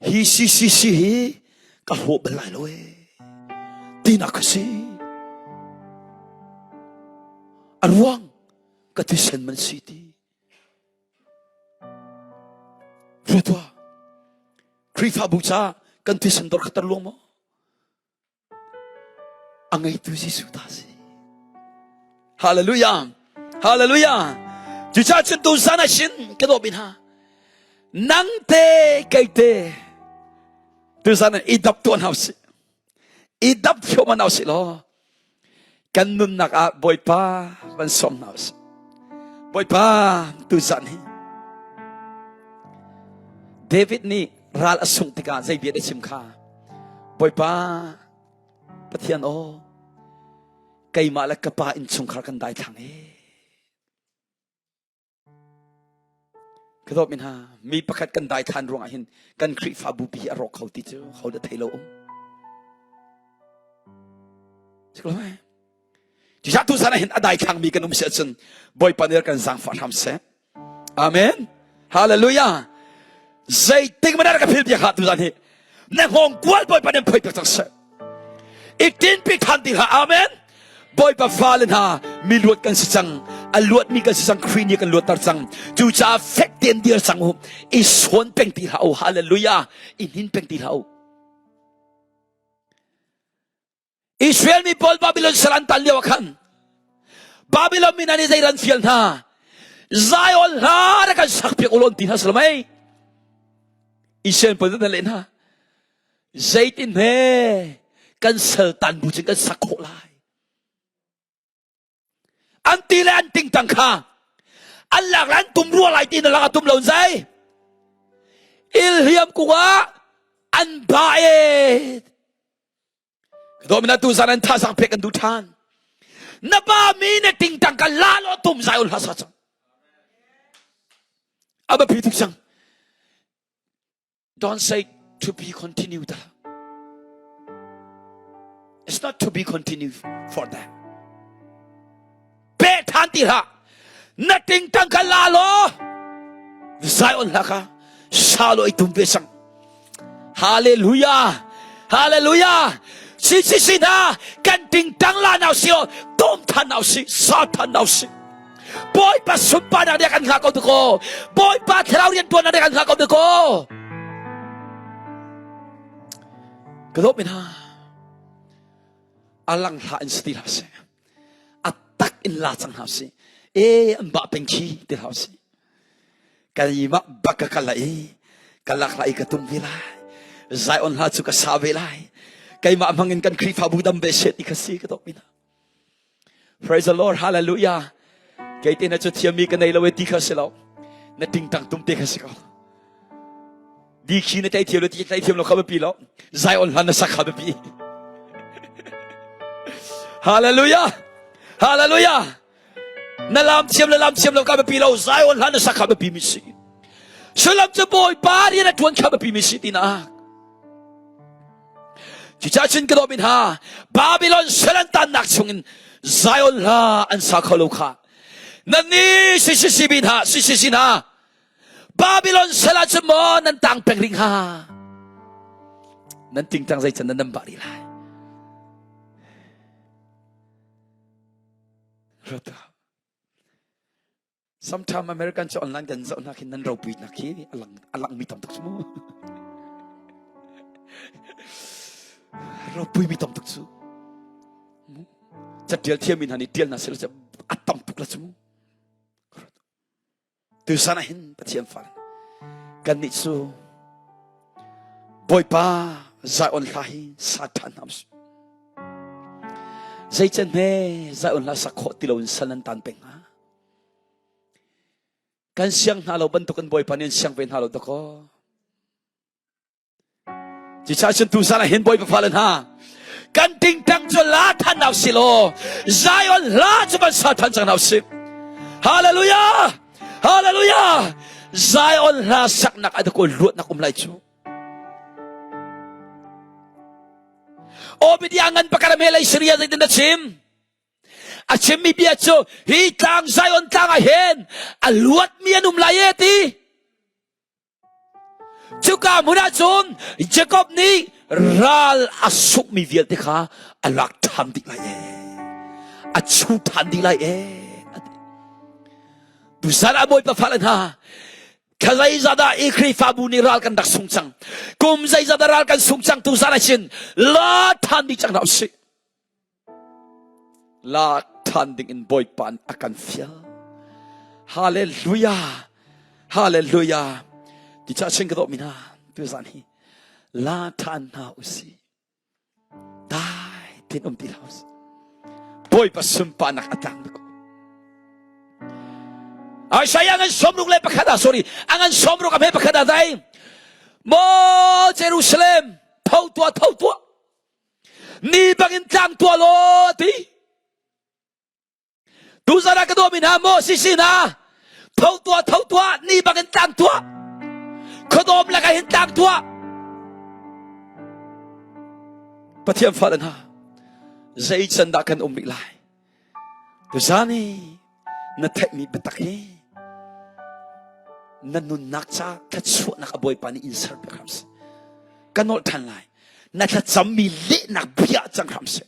hi CCC hi ka hlawh bal lai lo ee tinak ka si a ruang ka thisen man si ti Ruat Khrihfabu ca kan thisen dor khatar luang maw A ngeitu Jesuh ta si. Hallelujah. Hallelujah. Cucaah cun tuzan ah shin ka dawh hna. Nang te kei te tuzan ah i dap tuah hna usih. I dap thluahmah hna usih law kan nunnak ah Bawipa van sawm hna usih. Bawipa tuzan hi David nih ral a sungh tikah zei bia dah chim kha Bawipa Pathian aw keimah le ka pa innchungkhar kan daithlang e. Ka dawt mi hna, mi pakhat kan dai than ruangah hin kan Khrihfabu pi hi a rawk kho ti cu ho dah thei lo um. Cucaah tuzan ah hin a daithlang mi kan um si ahcun Bawipa nih kan zaangfah hram seh. Amen. Hallelujah. Zeitik mana ka phil biak hlah tuzan hi. Na hngawng kual Bawipa nih phoi piak cang seh. I tinpi than ti hlah. Amen. Bawipa fale hna mi luat kan si cang. A luatmi kan si cang. Khrih nih kan luatter cang. Cucaah fek tein dir cang u. I sawn peng ti hlah u. Hallelujah. I hnin peng ti hlah u. Israel mi pawl Babylon sal an tan lio ah khan Babylon mi hna nih zei ran fial hna Zion hla na kan sak piak ulon ti hna salamai Israel pawl na leh hna zeitin he kan sal tan bu cun kan sak khawh lai An ti le an tingtang kha an lak le an tum rua lai ti na lak a tum lo zai. Ilhliam kung ah an ba e. Domina tu zan an thazang pek an du than. Na ba mi na tingtang ka la lo tum zai ul hasa chang. Aba phi tuk chang. Don't say to be continued. It's not to be continued for them. Pe than ti hlah. Na tingtang ka la law. Zion hla kha sa lo i tum ve sang. Hallelujah. Hallelujah. Si si si na kan tingtang la nau si o tum than nau si sa than nau si. Bawipa sunparnak nih a kan hngah ko dakaw. Bawipa thlarau riantuannak nih a kan hngah ko dakaw. Ka dawt mi hna, a lang hlah in si ti hlah seh. A tak in la cang hna sih. E an bah peng khi ti hlah sih. Keimah bak ka kal i ka lak lai ka tum ve lai. Zion hla cu ka sa ve lai. Keimah hmang in kan Khrihfabu dam ve seh ti kha si ka dawt mi hna. Praise the Lord. Hallelujah. Kei te na cu thiammi ka nei lo e ti kha si lo. Na tingtang tum te kha si ko. Di khi na tei thiam lo ti tei thiam lo kha biapi lo. Zion hlan na sak kha biapi. Hallelujah. Hallelujah. Na lam thiam le lam thiam lo ka biapi lo. Zion hlan na sak kha biapi mi si. Sullam cu Bawipa rian a ṭuan kha biapi mi si tinak. Cucaah cun ka dawmi hna, Babylon sal an tannak chungin Zion hla an sa kho lo kha. Nannih CCCB hna, CCC hna, Babylon sal ah cun maw nan tang peng rih hnga? Nan tingtang zei can nan nan bah rih lai? Ruat Sometime American cu online kan zoh hna khin nan ropui nak khi a lang a lang mi tam tuk cu mu. Ropui mi tam tuk cu. Catial thiam mi hna nih tial hna seh a tam tuk la cu mu. Tusan ah hin Pathian fal kan nih cu Bawipa Zion hla hi sa ṭhan hna usih. Zeican he Zion hla sak khawh ti loin sal nan tan peng hnga? Kan siang hna lo bantuk in Bawipa nih an siang ve hna lo dakaw. Cucaah cun tuzan ah hin Bawipa fale hna kan tingtang cu la than hna usih law Zion hla cu kan sa than cang hna usih. Hallelujah! Hallelujah! Zion hla saknak a dakaw luatnak um lai cu. Obadiah ngan pakhat a lei Syria zeitin na chim? A chimmi bia cu hi tlang Zion tlang ah hin a luatmi an um lai e ti. Cuka hmun ah cun Jakob nih ral a sukmi vialte kha a lak ṭhan dih lai e. A chu ṭhan dih lai e. Tuzan ah Bawipa fale hna, thla zeizat ah i Khrihfabu nih ral kan rak sung cang. Kum zeizat ah ral kan sung cang tuzan ah cun la ṭhan dih cang hna usih. Lak ṭhan ding in Bawipa nih a kan fial. Hallelujah! Hallelujah! Ti ca sin ka dawh mi hna tuzan hi la ṭhan hna usih. Dai tin um ti hlah usih. Bawipa sunparnak a tlang ko. Isaiah ngan sawmruk le pakhat ah sorry a ngan sawmruk a hme pakhat ah dai Maw Jerusalem tho tuah tho tuah Ni bangin tlang tuah law ti. Tuzan ah ka dawmi hna maw sisi hna. Tho tuah, tho tuah, ni bangin tlang tuah. Khuadawm lakah hin tlang tuah. Pathian fale hna, zei can dah kan um rih lai? Tuzan hi na theihmi biatak hi na nunnak ca thluachuahnak a Bawipa nih in ser piak hram seh. Ka nolh ṭhan lai. Na thlacammi lehnak bia cang hram seh.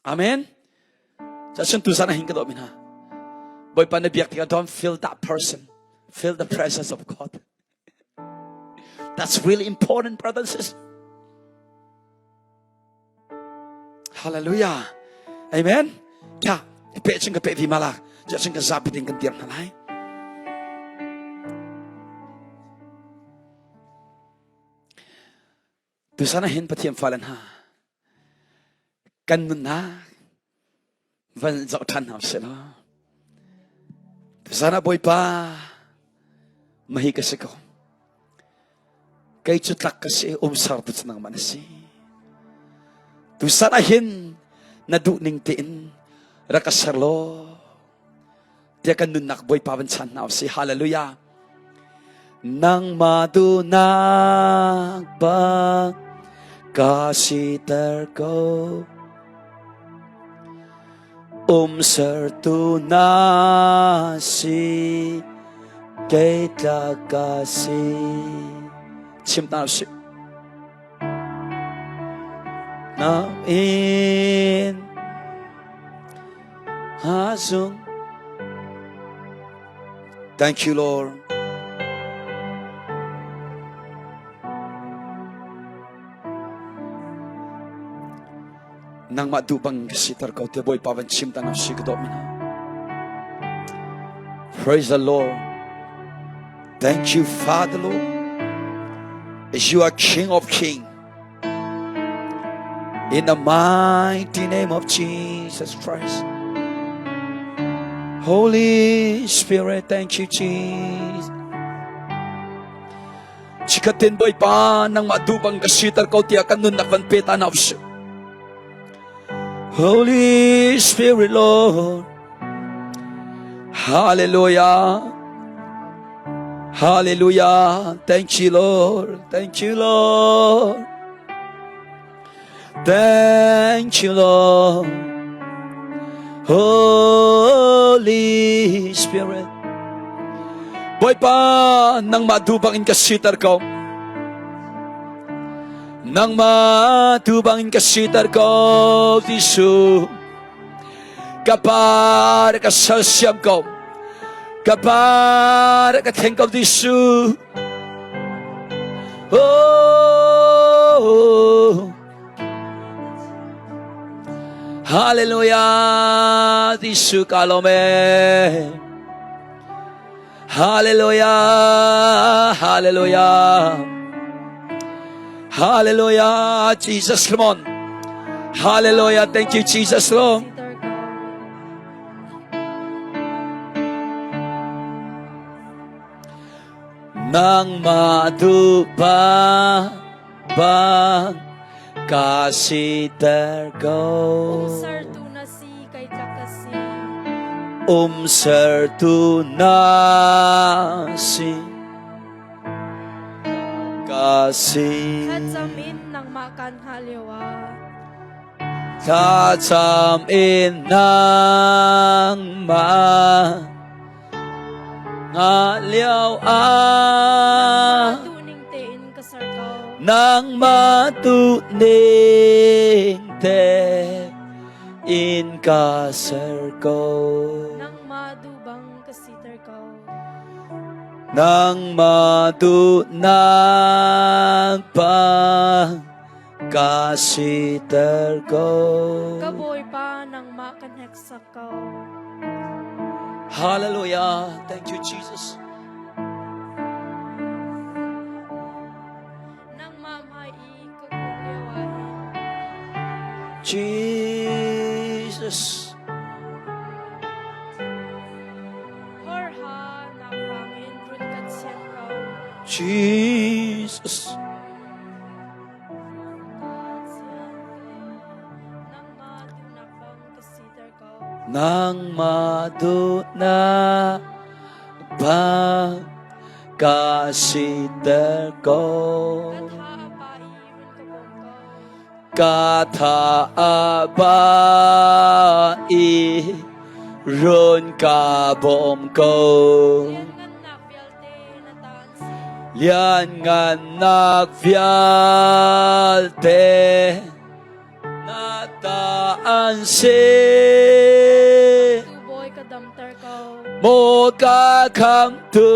Amen. Cacun tuzan ah hin ka dawh mi hna. Bawipa na biak tikah don't feel that person. Feel the presence of God. That's really important, brothers and sisters. Hallelujah. Amen. Kha, pe chung ka pe vi mala. Ja chung ka zapi ding kan tiang hna lai. Tusan ah hin Pathian fale hna kan nunnak van zoh ṭhan hna usih law tuzan ah Bawipa mahi ka si ko kei cu tlak ka si umsar tu cu nangmah na si tusan ah hin na duh ning tein rak ka ser law tiah kan nunnak Bawipa van chan hna usih. Hallelujah. Nangmah duhnak bang ka siter ko. Umsertu na si, kei tla ka si. Chim ta usih. Na in Hasung. Thank you, Lord. Nangmah duh bang ka siter ko te Bawipa van chim ta si ka dawt mi hna. Praise the Lord. Thank you, Father Lord. As you are King of Kings. In the mighty name of Jesus Christ. Holy Spirit, thank you, Jesus. Chikatin Bawipa nangmah duh bang ka siter ko tiah kan nunnak van pe ta na usih. Holy Spirit, Lord. Hallelujah. Hallelujah. Thank you, Lord. Thank you, Lord. Thank you, Lord. Holy Spirit. Bawipa, nangmah duh bang in ka siter ko. Nangmah duh bang in ka siter ko, Jesuh. Ka pa ka sersiam ko. Ka pa ka thleng ko Jesuh. Oh. Hallelujah Jesuh ka lawm e. Hallelujah Hallelujah Hallelujah Jesus come on Hallelujah thank you Jesus Lord Nangmah duh ba bang ka siter ko. Umsertu na si kay tlak ka si. Umsertu na si ka si. Thlacam in nangmah kan hngah lio ah. Thlacam in nangmah Nga lio ah nangmah tu ning te in ka ser ko. Nangmah du bang ka siter ko. Nangmah du nang pa ka siter ko. Ka Bawipa nangmah ka hneksak ko. Hallelujah. Thank you, Jesus. Nangmah hmai i ka kun lio ah hin. Jesus. Horha nak rangin run kan sian ko. Jesus. Nangmah duhnak bang ka siter ko. Ka tha a ba i run ka bawm ko. Lianngannak vialte na ta an si. Bawi ka damter ko. Maw ka khamtu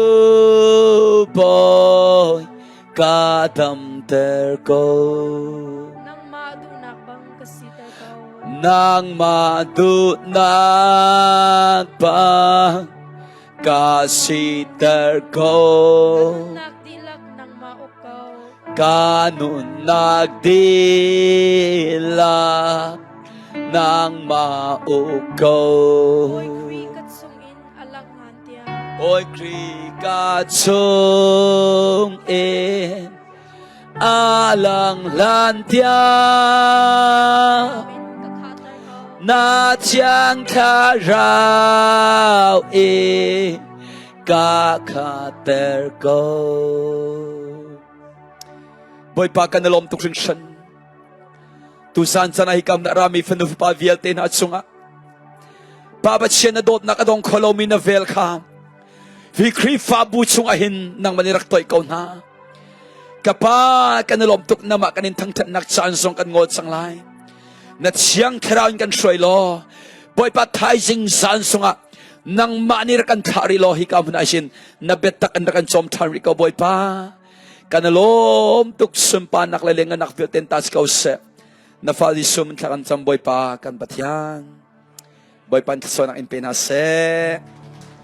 Bawi ka damter ko. Nangmah duhnak bang ka siter ko. Nangmah duhnak bang ka siter ko. Ka nunnak dihlak nangmah uk ko. Ka nunnak dihlak nangmah uk ko. Bawi Khrih ka chungin a langh ngan tiang. Bawi Khrih ka chung in a lang hlan tiang na thiang thlarau i ka khater ko. Bawipa kan i lawm tuk hringhran. Tuzan chan ah hikam na rami fanu fapa vialte hna chungah Pa Pathian na dawtnak a dong kho lomi na vel kha hi Khrihfabu chungah hin nangmah nih rak toih ko hna. Ka Pa kan i lawm tuk namah kan in thangthatnak caan zong kan ngol cang lai. Na thiang thlarau in kan hruai law Bawipa thaizing zan sungah nangmah nih rak kan thlah rih law hika hmun ah hin na biatak in rak kan cawm ṭhan rih ko Bawipa. Kan i lawm tuk sunparnak le lenganak vialte ta si ko seh. Na fa Jesuh min thla kan cam Bawipa kan Pathian. Bawipa in thluachuahnak in pe hna seh.